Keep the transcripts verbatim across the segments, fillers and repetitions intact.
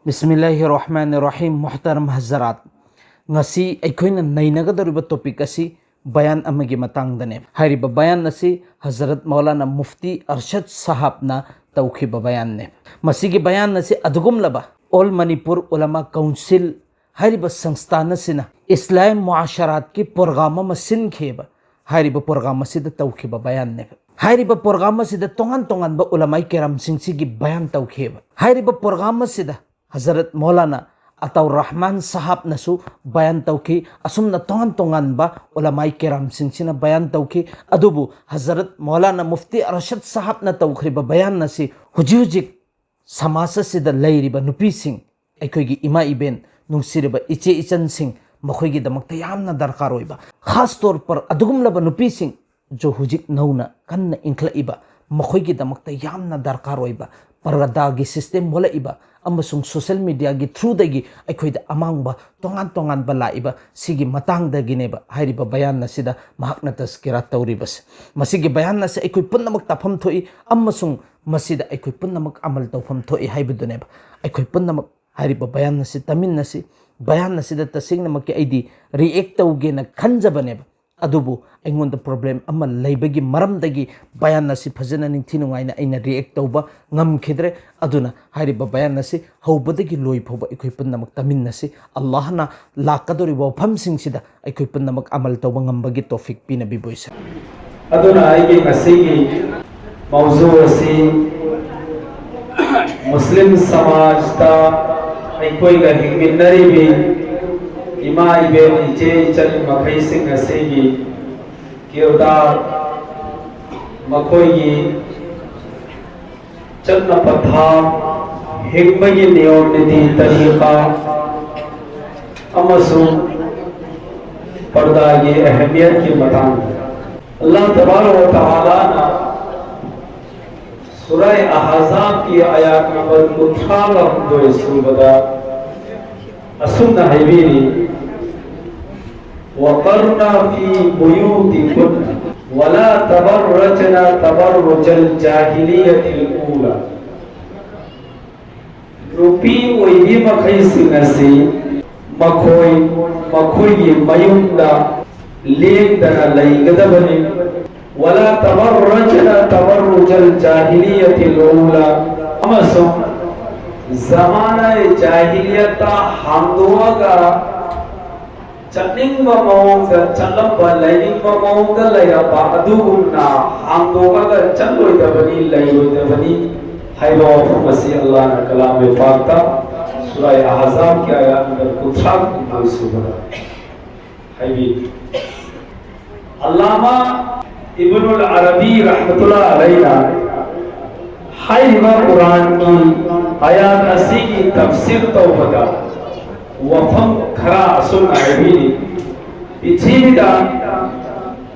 ꯕꯤꯁꯃꯤꯜꯂꯥꯍꯤꯔ ꯔꯍꯃꯥꯅꯤꯔ ꯔꯍꯤꯝ꯫ ꯃꯨꯍꯇꯔꯝ ꯍꯖꯔꯥꯠ, ꯉꯁꯤ ꯑꯩꯈꯣꯏꯅ ꯅꯩꯅꯒꯗꯧꯔꯤꯕ ꯇꯣꯄꯤꯛ ꯑꯁꯤ ꯕꯌꯥꯟ ꯑꯃꯒꯤ ꯃꯇꯥꯡꯗꯅꯦ꯫ ꯍꯥꯏꯔꯤꯕ ꯕꯌꯥꯟ ꯑꯁꯤ ꯍꯖꯔꯠ ꯃꯧꯂꯥꯅꯥ ꯃꯨꯐꯇꯤ ꯑꯔꯁꯗ ꯁꯥꯍꯥꯕꯅ ꯇꯧꯈꯤꯕ ꯕꯌꯥꯟꯅꯦ꯫ ꯃꯁꯤꯒꯤ ꯕꯌꯥꯟ ꯑꯁꯤ ꯑꯗꯨꯒꯨꯝꯂꯕ ꯑꯣꯜ ꯃꯅꯤꯄꯨꯔ ꯎꯂꯃꯥ ꯀꯥꯎꯟꯁꯤꯜ ꯍꯥꯏꯔꯤꯕ ꯁꯪꯁꯊꯥꯟ ꯑꯁꯤꯅ ꯏꯁꯂꯥꯝ ꯃꯨꯑꯥꯁꯔꯥꯠꯀꯤ ꯄ꯭ꯔꯣꯒ꯭ꯔꯥꯝ ꯑꯃ ꯁꯤꯟꯈꯤꯕ, ꯍꯥꯏꯔꯤꯕ ꯄ꯭ꯔꯣꯒ꯭ꯔꯥꯝ ꯑꯁꯤꯗ ꯇꯧꯈꯤꯕ ꯕꯌꯥꯟꯅꯦꯕ꯫ ꯍꯥꯏꯔꯤꯕ ꯄ꯭ꯔꯣꯒ꯭ꯔꯥꯝ ꯑꯁꯤꯗ ꯇꯣꯉꯥꯟ ꯇꯣꯉꯥꯟꯕ ꯎꯂꯃꯥꯏ ꯀꯦꯔꯥꯝꯁꯤꯡꯁꯤꯒꯤ ꯕꯌꯥꯟ ꯇꯧꯈꯤꯕ꯫ ꯍꯥꯏꯔꯤꯕ ꯄ꯭ꯔꯣꯒ꯭ꯔꯥꯝ ꯑꯁꯤꯗ ꯍꯖꯔꯠ ꯃꯧꯂꯥꯅꯥ ꯑꯇꯥꯎ ꯔꯍꯃꯥꯟ ꯁꯥꯍꯥꯕꯅꯁꯨ ꯕꯌꯥꯟ ꯇꯧꯈꯤ꯫ ꯑꯁꯨꯝꯅ ꯇꯣꯉꯥꯟ ꯇꯣꯉꯥꯟꯕ ꯎꯂꯃꯥꯏ ꯀꯦꯔꯥꯝꯁꯤꯡꯁꯤꯅ ꯕꯌꯥꯟ ꯇꯧꯈꯤ꯫ ꯑꯗꯨꯕꯨ ꯍꯖꯔꯠ ꯃꯧꯂꯥꯅꯥ ꯃꯨꯐꯇꯤ ꯑꯔꯁꯗ ꯁꯥꯍꯥꯕꯅ ꯇꯧꯈ꯭ꯔꯤꯕ ꯕꯌꯥꯟ ꯑꯁꯤ ꯍꯧꯖꯤꯛ ꯍꯧꯖꯤꯛ ꯁꯃꯥꯖ ꯑꯁꯤꯗ ꯂꯩꯔꯤꯕ ꯅꯨꯄꯤꯁꯤꯡ, ꯑꯩꯈꯣꯏꯒꯤ ꯏꯃꯥ ꯏꯕꯦꯟ, ꯅꯨꯡꯁꯤꯔꯕ ꯏꯆꯦ ꯏꯆꯟꯁꯤꯡ, ꯃꯈꯣꯏꯒꯤꯗꯃꯛꯇ ꯌꯥꯝꯅ ꯗꯔꯀꯥꯔ ꯑꯣꯏꯕ, ꯈꯥꯁ ꯇꯧꯔ ꯄꯔ ꯑꯗꯨꯒꯨꯝꯂꯕ ꯅꯨꯄꯤꯁꯤꯡ ꯖꯣ ꯍꯧꯖꯤꯛ ꯅꯧꯅ ꯀꯟꯅ ꯏꯟꯈꯠꯂꯛꯏꯕ, ꯃꯈꯣꯏꯒꯤꯗꯃꯛꯇ ꯌꯥꯝꯅ ꯗꯔꯀꯥꯔ ꯑꯣꯏꯕ, ꯄꯔꯗꯥꯒꯤ ꯁꯤꯁꯇꯦꯝ ꯑꯣꯜꯂꯛꯏꯕ ꯑꯃꯁꯨꯡ ꯁꯣꯁꯦꯜ ꯃꯤꯗꯤꯌꯥꯒꯤ ꯊ꯭ꯔꯨꯗꯒꯤ ꯑꯩꯈꯣꯏꯗ ꯑꯃꯥꯡꯕ ꯇꯣꯉꯥꯟ ꯇꯣꯉꯥꯟꯕ ꯂꯥꯛꯏꯕ, ꯁꯤꯒꯤ ꯃꯇꯥꯡꯗꯒꯤꯅꯦꯕ ꯍꯥꯏꯔꯤꯕ ꯕꯌꯥꯟ ꯑꯁꯤꯗ ꯃꯍꯥꯛꯅ ꯇꯁꯀꯤꯔꯥ ꯇꯧꯔꯤꯕꯁꯦ꯫ ꯃꯁꯤꯒꯤ ꯕꯌꯥꯟ ꯑꯁꯤ ꯑꯩꯈꯣꯏ ꯄꯨꯝꯅꯃꯛ ꯇꯥꯐꯝ ꯊꯣꯛꯏ ꯑꯃꯁꯨꯡ ꯃꯁꯤꯗ ꯑꯩꯈꯣꯏ ꯄꯨꯝꯅꯃꯛ ꯑꯃꯜ ꯇꯧꯐꯝ ꯊꯣꯛꯏ ꯍꯥꯏꯕꯗꯨꯅꯦꯕ꯫ ꯑꯩꯈꯣꯏ ꯄꯨꯝꯅꯃꯛ ꯍꯥꯏꯔꯤꯕ ꯕꯌꯥꯟ ꯑꯁꯤ ꯇꯥꯃꯤꯟꯅꯁꯤ꯫ ꯕꯌꯥꯟ ꯑꯁꯤꯗ ꯇꯁꯦꯡꯅꯃꯛꯀꯤ ꯑꯩꯗꯤ ꯔꯤꯑꯦꯛ ꯇꯧꯒꯦꯅ ꯈꯟꯖꯕꯅꯦꯕ, ꯑꯗꯨꯕꯨ ꯑꯩꯉꯣꯟꯗ ꯄ꯭ꯔꯣꯕ꯭ꯂꯦꯝ ꯑꯃ ꯂꯩꯕꯒꯤ ꯃꯔꯝꯗꯒꯤ ꯕꯌꯥꯟ ꯑꯁꯤ ꯐꯖꯅ ꯅꯤꯡꯊꯤ ꯅꯨꯡꯉꯥꯏꯅ ꯑꯩꯅ ꯔꯤꯑꯦꯛ ꯇꯧꯕ ꯉꯝꯈꯤꯗ꯭ꯔꯦ꯫ ꯑꯗꯨꯅ ꯍꯥꯏꯔꯤꯕ ꯕꯌꯥꯟ ꯑꯁꯤ ꯍꯧꯕꯗꯒꯤ ꯂꯣꯏ ꯐꯥꯎꯕ ꯑꯩꯈꯣꯏ ꯄꯨꯝꯅꯃꯛ ꯇꯥꯃꯤꯟꯅꯁꯤ꯫ ꯑꯜꯂꯥꯍꯅ ꯂꯥꯛꯀꯗꯧꯔꯤꯕ ꯋꯥꯐꯝꯁꯤꯡꯁꯤꯗ ꯑꯩꯈꯣꯏ ꯄꯨꯝꯅꯃꯛ ꯑꯃꯜ ꯇꯧꯕ ꯉꯝꯕꯒꯤ ꯇꯣꯐꯤꯛ ꯄꯤꯅꯕꯤꯕ ꯑꯣꯏꯁꯅꯨ꯫ ꯑꯗꯨꯅ ꯑꯩꯒꯤ ꯉꯁꯤꯒꯤ ꯃꯧꯖꯨ ꯑꯁꯤ ꯃꯨꯁꯂꯤꯝ ꯁꯃꯥꯖꯇ ꯑꯩꯈꯣꯏꯒ ꯍꯤꯡꯃꯤꯟꯅꯔꯤꯕꯤ ꯏꯃꯥ ꯏꯕꯦꯟ ꯏꯆꯦ ꯏꯆꯟ ꯃꯈꯩꯁꯤꯡ ꯑꯁꯤꯒꯤ ꯀꯤꯔꯗꯥꯔ, ꯃꯈꯣꯏꯒꯤ ꯆꯠꯅ ꯄꯊꯥꯞ, ꯍꯤꯡꯕꯒꯤ ꯅꯤꯌꯣꯝ ꯅꯤꯇꯤ ꯇꯔꯤꯀꯥ ꯑꯃꯁꯨꯡ ꯄꯔꯗꯥꯒꯤ ꯑꯍꯃꯤꯌꯠꯀꯤ ꯃꯇꯥꯡꯗ꯫ ꯑꯜꯂꯥꯍ ꯇꯕꯥꯔꯛ ꯋ ꯇꯥꯂꯥꯅ ꯁꯨꯔꯥꯏ ꯑꯍꯖꯥꯕꯀꯤ ꯑꯌꯥꯠ ꯅꯝꯕꯔ ꯀꯨꯟꯊ꯭ꯔꯥꯒ ꯍꯨꯝꯗꯣꯏ ꯁꯨꯕꯗ ꯑꯁꯨꯝꯅ ꯍꯥꯏꯕꯤꯔꯤ, "وقرن في بيوتكن ولا تبرجن تبرج الجاهلية الأولى." ꯅꯨꯄꯤ ꯑꯣꯏꯕꯤ ꯃꯈꯩꯁꯤꯡ ꯑꯁꯤ ꯃꯈꯣꯏ ꯃꯈꯣꯏꯒꯤ ꯃꯌꯨꯝꯗ ꯂꯦꯡꯗꯅ ꯂꯩꯒꯗꯕꯅꯤ꯫ ولا تبرجن تبرج الجاهلية الأولى ꯑꯃꯁꯨꯡ ꯖꯃꯥꯅꯥ ꯖꯥꯍꯤꯂꯤꯌꯠꯇ ꯍꯥꯡꯗꯣꯛꯑꯒ ꯆꯠꯅꯤꯡꯕ ꯃꯑꯣꯡꯗ ꯆꯠꯂꯝꯕ, ꯂꯩꯅꯤꯡꯕ ꯃꯑꯣꯡꯗ ꯂꯩꯔꯝꯕ ꯑꯗꯨꯒꯨꯝꯅ ꯍꯥꯡꯗꯣꯛꯑꯒ ꯆꯠꯂꯣꯏꯗꯕꯅꯤ, ꯂꯩꯔꯣꯏꯗꯕꯅꯤ ꯍꯥꯏꯕ ꯋꯥꯐꯝ ꯑꯁꯤ ꯑꯜꯂꯥꯍꯅ ꯀꯂꯥꯝ ꯄꯥꯛꯇ ꯁꯨꯔꯥ ꯑꯍꯖꯥꯕꯀꯤ ꯑꯌꯥꯠ ꯅꯝꯕꯔ ꯀꯨꯟꯊ꯭ꯔꯥ ꯍꯨꯝꯗꯣꯏ ꯁꯨꯕꯗ ꯍꯥꯏꯕꯤ꯫ ꯑꯜꯂꯥꯃꯥ ꯏꯕꯅꯨꯜ ꯑꯔꯕꯤ ꯔꯍꯃꯇꯨꯜꯂꯥ ꯑꯂꯩꯅ ꯍꯥꯏꯔꯤꯕ ꯀꯨꯔꯥꯟꯒꯤ ꯑꯌꯥꯠ ꯑꯁꯤꯒꯤ ꯇꯐꯁꯤꯔ ꯇꯧꯕꯗ ꯋꯥꯐꯝ ꯈꯔ ꯑꯁꯨꯝꯅ ꯍꯥꯏꯕꯤꯔꯤ꯫ ꯄ꯭ꯔꯤꯊꯤꯕꯤꯗ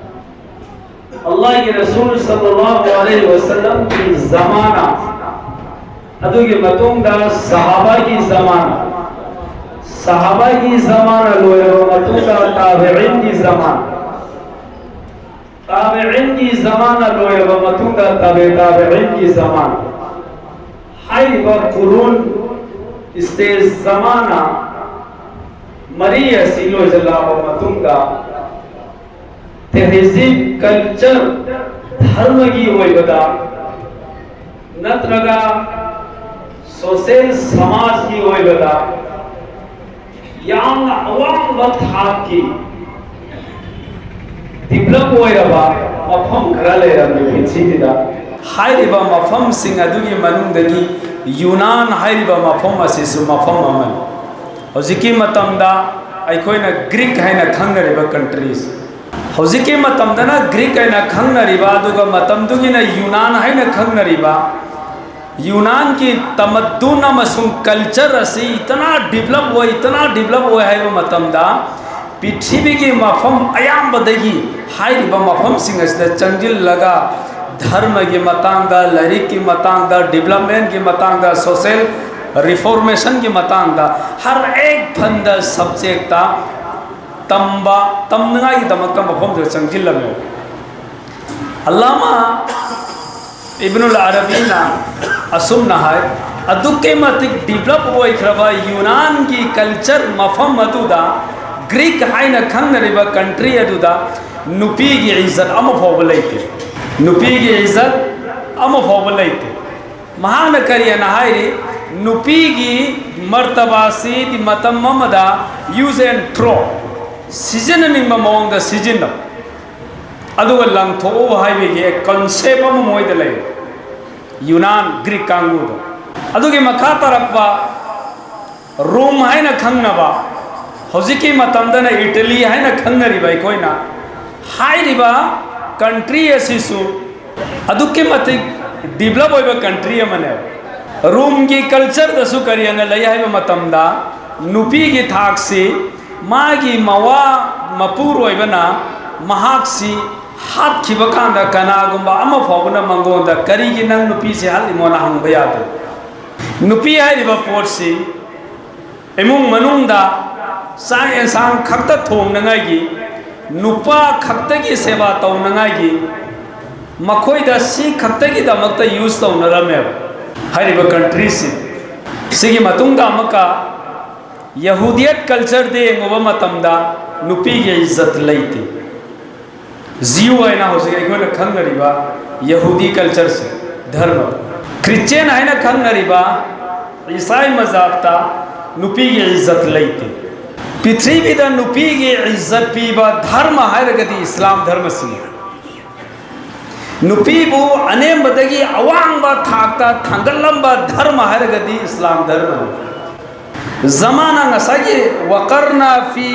ꯑꯜꯂꯥꯍꯒꯤ ꯔꯁꯨꯜ ꯁꯜꯂꯜꯂꯥꯍꯨ ꯑꯂꯩꯍꯤ ꯋꯁꯜꯂꯝꯒꯤ ꯖꯃꯥꯅꯥ, ꯑꯗꯨꯒꯤ ꯃꯇꯨꯡꯗ ꯁꯍꯥꯕꯥꯒꯤ ꯖꯃꯥꯅꯥ, ꯁꯍꯥꯕꯥꯒꯤ ꯖꯃꯥꯅꯥ ꯂꯣꯏꯔꯕ ꯃꯇꯨꯡꯗ ꯇꯥꯕꯤꯏꯟꯒꯤ ꯖꯃꯥꯅꯥ, ꯇꯥꯕꯤꯏꯟꯒꯤ ꯖꯃꯥꯅꯥ ꯂꯣꯏꯔꯕ ꯃꯇꯨꯡꯗ ꯇꯥꯕꯤ ꯇꯥꯕꯤꯏꯟꯒꯤ ꯖꯃꯥꯅꯥ, ꯍꯥꯏꯔꯤꯕ ꯀꯨꯔꯨꯟ, ꯁ꯭ꯇꯦꯖ, ꯖꯃꯥꯅꯥ ꯃꯔꯤ ꯑꯁꯤ ꯂꯣꯏꯁꯤꯜꯂꯛꯑꯕ ꯃꯇꯨꯡꯗ ꯇꯦꯍꯖꯤꯕ, ꯀꯜꯆꯔ, ꯙꯔꯃꯒꯤ ꯑꯣꯏꯕꯗ ꯅꯠꯇ꯭ꯔꯒ ꯁꯣꯁꯦꯜ ꯁꯃꯥꯖꯀꯤ ꯑꯣꯏꯕꯗ ꯌꯥꯝꯅ ꯑꯋꯥꯡꯕ ꯊꯥꯛꯀꯤ ꯗꯤꯕꯂꯞ ꯑꯣꯏꯔꯕ ꯃꯐꯝ ꯈꯔ ꯂꯩꯔꯝꯃꯤ ꯄ꯭ꯔꯤꯊꯤꯕꯤꯗ꯫ ꯍꯥꯏꯔꯤꯕ ꯃꯐꯝꯁꯤꯡ ꯑꯗꯨꯒꯤ ꯃꯅꯨꯡꯗꯒꯤ ꯌꯨꯅꯥꯟ ꯍꯥꯏꯔꯤꯕ ꯃꯐꯝ ꯑꯁꯤꯁꯨ ꯃꯐꯝ ꯑꯃꯅꯤ꯫ ꯍꯧꯖꯤꯛꯀꯤ ꯃꯇꯝꯗ ꯑꯩꯈꯣꯏꯅ ꯒ꯭ꯔꯤꯛ ꯍꯥꯏꯅ ꯈꯪꯅꯔꯤꯕ ꯀꯟꯇ꯭ꯔꯤꯁ, ꯍꯧꯖꯤꯛꯀꯤ ꯃꯇꯝꯗꯅ ꯒ꯭ꯔꯤꯛ ꯍꯥꯏꯅ ꯈꯪꯅꯔꯤꯕ, ꯑꯗꯨꯒ ꯃꯇꯝꯗꯨꯒꯤꯅ ꯌꯨꯅꯥꯟ ꯍꯥꯏꯅ ꯈꯪꯅꯔꯤꯕ, ꯌꯨꯅꯥꯟꯒꯤ ꯇꯃꯗꯨꯟ ꯑꯃꯁꯨꯡ ꯀꯜꯆꯔ ꯑꯁꯤ ꯏꯇꯅꯥ ꯗꯤꯕꯂꯞ ꯑꯣꯏ, ꯏꯇꯅꯥ ꯗꯤꯕꯂꯞ ꯑꯣꯏ ꯍꯥꯏꯕ ꯃꯇꯝꯗ, ꯄ꯭ꯔꯤꯊꯤꯕꯤꯒꯤ ꯃꯐꯝ ꯑꯌꯥꯝꯕꯗꯒꯤ ꯍꯥꯏꯔꯤꯕ ꯃꯐꯝꯁꯤꯡ ꯑꯁꯤꯗ ꯆꯪꯁꯤꯜꯂꯒ ꯙꯔꯃꯒꯤ ꯃꯇꯥꯡꯗ, ꯂꯥꯏꯔꯤꯛꯀꯤ ꯃꯇꯥꯡꯗ, ꯗꯤꯕꯂꯞꯃꯦꯟꯒꯤ ꯃꯇꯥꯡꯗ, ꯁꯣꯁꯦꯜ ꯔꯤꯐꯣꯔꯃꯦꯁꯟꯒꯤ ꯃꯇꯥꯡꯗ ꯍꯔ ꯑꯦꯛ ꯐꯟꯗ ꯁꯕꯖꯦꯛꯇ ꯇꯝꯕ, ꯇꯝꯅꯉꯥꯏꯒꯤꯗꯃꯛꯇ ꯃꯐꯝꯗꯨꯗ ꯆꯪꯁꯤꯜꯂꯝꯃꯦ꯫ ꯑꯜꯂꯥꯃꯥ ꯏꯕꯅꯨꯜ ꯑꯔꯕꯤꯅ ꯑꯁꯨꯝꯅ ꯍꯥꯏ, ꯑꯗꯨꯛꯀꯤ ꯃꯇꯤꯛ ꯗꯤꯕꯂꯞ ꯑꯣꯏꯈ꯭ꯔꯕ ꯌꯨꯅꯥꯟꯒꯤ ꯀꯜꯆꯔ ꯃꯐꯝ ꯑꯗꯨꯗ, ꯒ꯭ꯔꯤꯛ ꯍꯥꯏꯅ ꯈꯪꯅꯔꯤꯕ ꯀꯟꯇ꯭ꯔꯤ ꯑꯗꯨꯗ, ꯅꯨꯄꯤꯒꯤ ꯏꯖꯠ ꯑꯃ ꯐꯥꯎꯕ ꯂꯩꯇꯦ꯫ ꯅꯨꯄꯤꯒꯤ ꯏꯖꯠ ꯑꯃ ꯐꯥꯎꯕ ꯂꯩꯇꯦ꯫ ꯃꯍꯥꯛꯅ ꯀꯔꯤꯅ ꯍꯥꯏꯔꯤ? ꯅꯨꯄꯤꯒꯤ ꯃꯔꯇꯕꯥꯁꯤ ꯃꯇꯝ ꯑꯃꯗ use and throw, ꯁꯤꯖꯤꯟꯅꯅꯤꯡꯕ ꯃꯑꯣꯡꯗ ꯁꯤꯖꯤꯟꯅꯧ, ꯑꯗꯨꯒ ꯂꯪꯊꯣꯛꯎ ꯍꯥꯏꯕꯒꯤ ꯀꯟꯁꯦꯞ ꯑꯃ ꯃꯣꯏꯗ ꯂꯩ, ꯌꯨꯅꯥꯟ ꯒ꯭ꯔꯤꯛ ꯀꯥꯡꯕꯨꯗ꯫ ꯑꯗꯨꯒꯤ ꯃꯈꯥ ꯇꯥꯔꯛꯄ ꯔꯣꯝ ꯍꯥꯏꯅ ꯈꯪꯅꯕ, ꯍꯧꯖꯤꯛꯀꯤ ꯃꯇꯝꯗꯅ ꯏꯇꯂꯤ ꯍꯥꯏꯅ ꯈꯪꯅꯔꯤꯕ ꯑꯩꯈꯣꯏꯅ, ꯍꯥꯏꯔꯤꯕ ꯀꯟꯇ꯭ꯔꯤ ꯑꯁꯤꯁꯨ ꯑꯗꯨꯛꯀꯤ ꯃꯇꯤꯛ ꯗꯤꯕꯂꯞ ꯑꯣꯏꯕ ꯀꯟꯇ꯭ꯔꯤ ꯑꯃꯅꯦꯕ꯫ ꯔꯣꯝꯒꯤ ꯀꯜꯆꯔꯗꯁꯨ ꯀꯔꯤ ꯑꯅ ꯂꯩ ꯍꯥꯏꯕ ꯃꯇꯝꯗ, ꯅꯨꯄꯤꯒꯤ ꯊꯥꯛꯁꯤ ꯃꯥꯒꯤ ꯃꯋꯥ ꯃꯄꯨꯔꯣꯏꯕꯅ ꯃꯍꯥꯛꯁꯤ ꯍꯥꯠꯈꯤꯕ ꯀꯥꯟꯗ ꯀꯅꯥꯒꯨꯝꯕ ꯑꯃ ꯐꯥꯎꯕꯅ ꯃꯉꯣꯟꯗ "ꯀꯔꯤꯒꯤ ꯅꯪ ꯅꯨꯄꯤꯁꯤ ꯍꯥꯠꯂꯤꯃꯣꯅ?" ꯍꯪꯕ ꯌꯥꯗꯦ꯫ ꯅꯨꯄꯤ ꯍꯥꯏꯔꯤꯕ ꯄꯣꯠꯁꯤ ꯏꯃꯨꯡ ꯃꯅꯨꯡꯗ ꯆꯥꯛ ꯌꯦꯟꯁꯥꯡ ꯈꯛꯇ ꯊꯣꯡꯅꯉꯥꯏꯒꯤ, ꯅꯨꯄꯥ ꯈꯛꯇꯒꯤ ꯁꯦꯕꯥ ꯇꯧꯅꯉꯥꯏꯒꯤ, ꯃꯈꯣꯏꯗ ꯁꯤ ꯈꯛꯇꯒꯤꯗꯃꯛꯇ ꯌꯨꯁ ꯇꯧꯅꯔꯝꯃꯦꯕ ꯍꯥꯏꯔꯤꯕ ꯀꯟꯇ꯭ꯔꯤꯁꯤ꯫ ꯁꯤꯒꯤ ꯃꯇꯨꯡꯗ ꯑꯃꯨꯛꯀ ꯌꯍꯨꯗꯤꯌꯠ ꯀꯜꯆꯔꯗ ꯌꯦꯡꯉꯨꯕ ꯃꯇꯝꯗ ꯅꯨꯄꯤꯒꯤ ꯏꯖꯠ ꯂꯩꯇꯦ꯫ ꯖꯤꯌꯨ ꯍꯥꯏꯅ ꯍꯧꯖꯤꯛ ꯑꯩꯈꯣꯏꯅ ꯈꯪꯅꯔꯤꯕ ꯌꯍꯨꯗꯤ ꯀꯜꯆꯔꯁꯦ, ꯙꯔꯃ, ꯈ꯭ꯔꯤꯁꯇꯤꯌꯟ ꯍꯥꯏꯅ ꯈꯪꯅꯔꯤꯕ ꯏꯁꯥꯏ ꯃꯖꯥꯕꯇ ꯅꯨꯄꯤꯒꯤ ꯏꯖꯠ ꯂꯩꯇꯦ꯫ ꯄ꯭ꯔꯤꯊꯤꯕꯤꯗ ꯅꯨꯄꯤꯒꯤ ꯏꯖꯠ ꯄꯤꯕ ꯙꯔꯃ ꯍꯥꯏꯔꯒꯗꯤ ꯏꯁꯂꯥꯝ ꯙꯔꯃꯁꯤꯅꯤ꯫ ꯅꯨꯄꯤꯕꯨ ꯑꯅꯦꯝꯕꯗꯒꯤ ꯑꯋꯥꯡꯕ ꯊꯥꯛꯇ ꯊꯥꯡꯒꯠꯂꯝꯕ ꯙꯔꯃ ꯍꯥꯏꯔꯒꯗꯤ ꯏꯁꯂꯥꯝ ꯙꯔꯃꯅꯤ꯫ ꯖꯃꯥꯅ ꯉꯁꯥꯏꯒꯤ "ꯋꯀꯔꯅ ꯐꯤ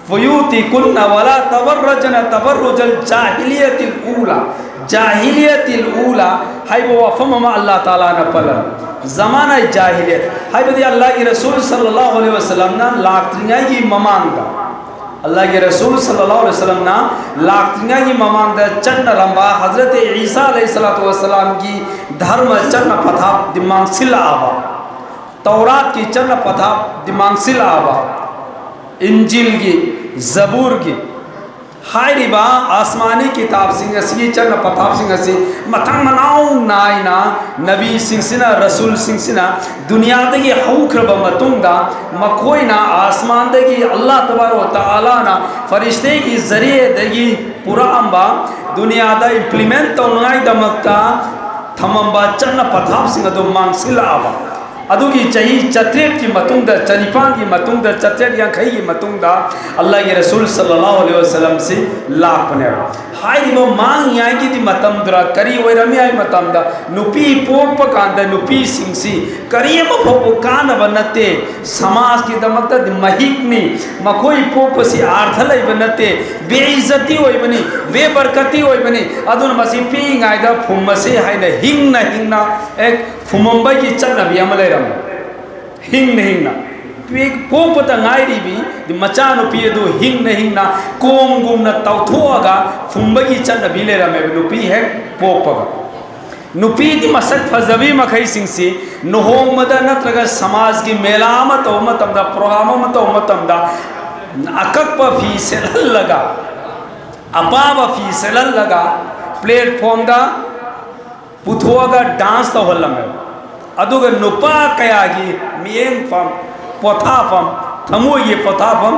ꯕꯨꯌꯨꯇꯤꯀꯨꯟꯅ ꯋꯂꯥ ꯇꯕꯔꯔꯖꯅ ꯇꯕꯔꯔꯨꯖꯜ ꯖꯥꯍꯤꯂꯤꯌꯥꯇꯤꯜ ꯎꯂꯥ", ꯖꯥꯍꯤꯂꯤꯌꯥꯇꯤꯜ ꯎꯂꯥ ꯍꯥꯏꯕ ꯋꯥꯐꯝ ꯑꯃ ꯑꯜꯂꯥꯍ ꯇꯥꯂꯥꯅ ꯄꯜꯂꯝꯃꯤ꯫ ꯖꯃꯥꯅ ꯖꯥꯍꯤꯂꯤꯌꯠ ꯍꯥꯏꯕꯗꯤ ꯑꯜꯂꯥꯍꯒꯤ ꯔꯁꯨꯜ ꯁꯜꯂꯜꯂꯥꯍꯨ ꯑꯂꯩꯍꯤ ꯋꯁꯜꯂꯝꯅ ꯂꯥꯛꯇ꯭ꯔꯤꯉꯩꯒꯤ ꯃꯃꯥꯡꯗ, ꯑꯜꯂꯥꯍꯒꯤ ꯔꯁꯨꯜ ꯁꯜꯂꯜꯂꯥꯍꯨ ꯑꯂꯩꯍꯤ ꯋꯁꯜꯂꯝꯅ ꯂꯥꯛꯇ꯭ꯔꯤꯉꯩꯒꯤ ꯃꯃꯥꯡꯗ ꯆꯠꯅꯔꯝꯕ ꯍꯖꯔꯠ ꯏꯁꯥ ꯑꯂꯩꯍꯤ ꯁꯂꯥꯇꯨ ꯋꯁꯁꯂꯥꯝꯒꯤ ꯙꯔꯃ ꯆꯠꯅ ꯄꯊꯥꯞꯇꯤ ꯃꯥꯡꯁꯤꯜꯂꯛꯑꯕ, ꯇꯧꯔꯥꯠꯀꯤ ꯆꯠꯅ ꯄꯊꯥꯞꯇꯤ ꯃꯥꯡꯁꯤꯜꯂꯛꯑꯕ, ꯏꯟꯖꯤꯜꯒꯤ, ꯖꯕꯨꯔꯒꯤ, ꯍꯥꯏꯔꯤꯕ ꯑꯥꯁꯃꯥꯅꯤ ꯀꯤꯇꯥꯕꯁꯤꯡ ꯑꯁꯤꯒꯤ ꯆꯠꯅ ꯄꯊꯥꯞꯁꯤꯡ ꯑꯁꯤ ꯃꯊꯪ ꯃꯅꯥꯎ ꯅꯥꯏꯅ ꯅꯕꯤꯁꯤꯡꯁꯤꯅ, ꯔꯁꯨꯜꯁꯤꯡꯁꯤꯅ ꯗꯨꯅꯤꯌꯥꯗꯒꯤ ꯍꯧꯈ꯭ꯔꯕ ꯃꯇꯨꯡꯗ, ꯃꯈꯣꯏꯅ ꯑꯥꯁꯃꯥꯟꯗꯒꯤ ꯑꯜꯂꯥꯍ ꯇꯕꯥꯔꯛ ꯋ ꯇꯥꯂꯥꯅ ꯐꯔꯤꯁꯇꯦꯒꯤ ꯖꯔꯤꯌꯦꯗꯒꯤ ꯄꯨꯔꯛꯑꯝꯕ, ꯗꯨꯅꯤꯌꯥꯗ implement ꯇꯧꯅꯉꯥꯏꯗꯃꯛꯇ ꯊꯝꯃꯝꯕ ꯆꯠꯅ ꯄꯊꯥꯞꯁꯤꯡ ꯑꯗꯨ ꯃꯥꯡꯁꯤꯜꯂꯛꯑꯕ꯫ ꯑꯗꯨꯒꯤ ꯆꯍꯤ ꯆꯥꯇ꯭ꯔꯦꯠꯀꯤ ꯃꯇꯨꯡꯗ, ꯆꯅꯤꯄꯥꯟꯒꯤ ꯃꯇꯨꯡꯗ, ꯆꯥꯇ꯭ꯔꯦꯠ ꯌꯥꯡꯈꯩꯒꯤ ꯃꯇꯨꯡꯗ ꯑꯜꯂꯥꯍꯒꯤ ꯔꯁꯨꯜ ꯁꯜꯂꯜꯂꯥꯍꯨ ꯑꯂꯩꯍꯤ ꯋꯁꯜꯂꯝꯁꯤ ꯂꯥꯛꯄꯅꯦꯕ꯫ ꯍꯥꯏꯔꯤꯕ ꯃꯥꯡꯉꯤꯉꯩꯒꯤꯗꯤ ꯃꯇꯝꯗꯨꯗ ꯀꯔꯤ ꯑꯣꯏꯔꯝꯃꯤ ꯍꯥꯏ ꯃꯇꯝꯗ, ꯅꯨꯄꯤ ꯄꯣꯛꯄ ꯀꯥꯟꯗ ꯅꯨꯄꯤꯁꯤꯡꯁꯤ ꯀꯔꯤ ꯑꯃ ꯐꯥꯎꯕ ꯀꯥꯟꯅꯕ ꯅꯠꯇꯦ꯫ ꯁꯃꯥꯖꯀꯤꯗꯃꯛꯇꯗꯤ ꯃꯍꯤꯛꯅꯤ꯫ ꯃꯈꯣꯏ ꯄꯣꯛꯄꯁꯤ ꯑꯥꯔꯊ ꯂꯩꯕ ꯅꯠꯇꯦ꯫ ꯕꯦꯏꯖꯇꯤ ꯑꯣꯏꯕꯅꯤ, ꯕꯦꯕꯔꯀꯇꯤ ꯑꯣꯏꯕꯅꯤ꯫ ꯑꯗꯨꯅ ꯃꯁꯤ ꯄꯤꯛꯏꯉꯩꯗ ꯐꯨꯝꯃꯁꯤ ꯍꯥꯏꯅ ꯍꯤꯡꯅ ꯍꯤꯡꯅ ꯍꯦꯛ ꯐꯨꯝꯃꯝꯕꯒꯤ ꯆꯠꯅꯕꯤ ꯑꯃ ꯂꯩꯔꯝꯃꯤ꯫ ꯍꯤꯡꯅ ꯍꯤꯡꯅ ꯄꯤꯛ-, ꯄꯣꯛꯄꯇ ꯉꯥꯏꯔꯤꯕꯤ ꯃꯆꯥꯅꯨꯄꯤ ꯑꯗꯨ ꯍꯤꯡꯅ ꯍꯤꯡꯅ ꯀꯣꯝꯒꯨꯝꯅ ꯇꯧꯊꯣꯛꯑꯒ ꯐꯨꯝꯕꯒꯤ ꯆꯠꯅꯕꯤ ꯂꯩꯔꯝꯃꯦꯕ, ꯅꯨꯄꯤ ꯍꯦꯛ ꯄꯣꯛꯄꯒ꯫ ꯅꯨꯄꯤꯗꯤ ꯃꯁꯛ ꯐꯖꯕꯤ ꯃꯈꯩꯁꯤꯡꯁꯤ ꯂꯨꯍꯣꯡꯕꯗ ꯅꯠꯇ꯭ꯔꯒ ꯁꯃꯥꯖꯒꯤ ꯃꯦꯂꯥ ꯑꯃ ꯇꯧꯕ ꯃꯇꯝꯗ, ꯄ꯭ꯔꯣꯒ꯭ꯔꯥꯝ ꯑꯃ ꯇꯧꯕ ꯃꯇꯝꯗ, ꯑꯀꯛꯄ ꯐꯤ ꯁꯦꯠꯍꯜꯂꯒ, ꯑꯄꯥꯕ ꯐꯤ ꯁꯦꯠꯍꯜꯂꯒ ꯄ꯭ꯂꯦꯠꯐꯣꯝꯗ ꯄꯨꯊꯣꯛꯑꯒ ꯗꯥꯟꯁ ꯇꯧꯍꯜꯂꯝꯃꯦꯕ꯫ ꯑꯗꯨꯒ ꯅꯨꯄꯥ ꯀꯌꯥꯒꯤ ꯃꯤꯠꯌꯦꯡꯐꯝ, ꯄꯣꯊꯥꯐꯝ, ꯊꯃꯣꯏꯒꯤ ꯄꯣꯊꯥꯐꯝ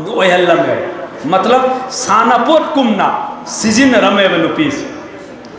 ꯑꯣꯏꯍꯜꯂꯝꯃꯦꯕ꯫ ꯃꯇꯂꯕ, ꯁꯥꯟꯅꯄꯣꯠꯀꯨꯝꯅ ꯁꯤꯖꯤꯟꯅꯔꯝꯃꯦꯕ ꯅꯨꯄꯤꯁꯦ꯫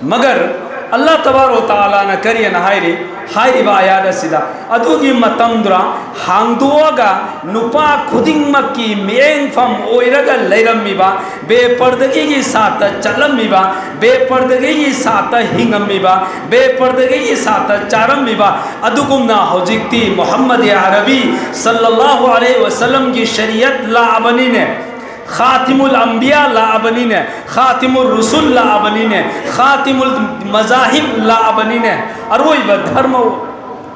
ꯃꯒꯔ ꯑꯜꯂꯥꯍ ꯇꯕꯥꯔꯛ ꯋ ꯇꯥꯂꯥꯅ ꯀꯔꯤꯅ ꯍꯥꯏꯔꯤ? ꯍꯥꯏꯔꯤꯕ ꯑꯥꯌꯥꯠ ꯑꯁꯤꯗ, ꯑꯗꯨꯒꯤ ꯃꯇꯝꯗꯨꯗ ꯍꯥꯡꯗꯣꯛꯑꯒ ꯅꯨꯄꯥ ꯈꯨꯗꯤꯡꯃꯛꯀꯤ ꯃꯤꯠꯌꯦꯡꯐꯝ ꯑꯣꯏꯔꯒ ꯂꯩꯔꯝꯃꯤꯕ, ꯕꯦꯄꯔꯗꯒꯤꯒꯤ ꯁꯥꯠꯇ ꯆꯠꯂꯝꯃꯤꯕ, ꯕꯦꯄꯔꯗꯒꯤꯒꯤ ꯁꯥꯠꯇ ꯍꯤꯡꯉꯝꯃꯤꯕ, ꯕꯦꯄꯔꯗꯒꯤꯒꯤ ꯁꯥꯠꯇ ꯆꯥꯔꯝꯃꯤꯕ, ꯑꯗꯨꯒꯨꯝꯅ ꯍꯧꯖꯤꯛꯇꯤ ꯃꯨꯍꯝꯃꯗ ꯑꯔꯕꯤ ꯁꯜꯂꯜꯂꯥꯍꯨ ꯑꯂꯩꯍꯤ ꯋꯁꯜꯂꯝꯒꯤ ꯁꯔꯤꯌꯠ ꯂꯥꯛꯑꯕꯅꯤꯅꯦ꯫ ꯈꯥꯇꯤꯃꯨꯜ ꯑꯝꯕꯤꯌꯥ ꯂꯥꯛꯑꯕꯅꯤꯅꯦ, ꯈꯥꯇꯤꯃꯨꯜ ꯔꯨꯁꯨꯜ ꯂꯥꯛꯑꯕꯅꯤꯅꯦ, ꯈꯥꯇꯤꯃꯨꯜ ꯃꯖꯥꯍꯤꯕ ꯂꯥꯛꯑꯕꯅꯤꯅꯦ꯫ ꯑꯔꯣꯏꯕ ꯙꯔꯃ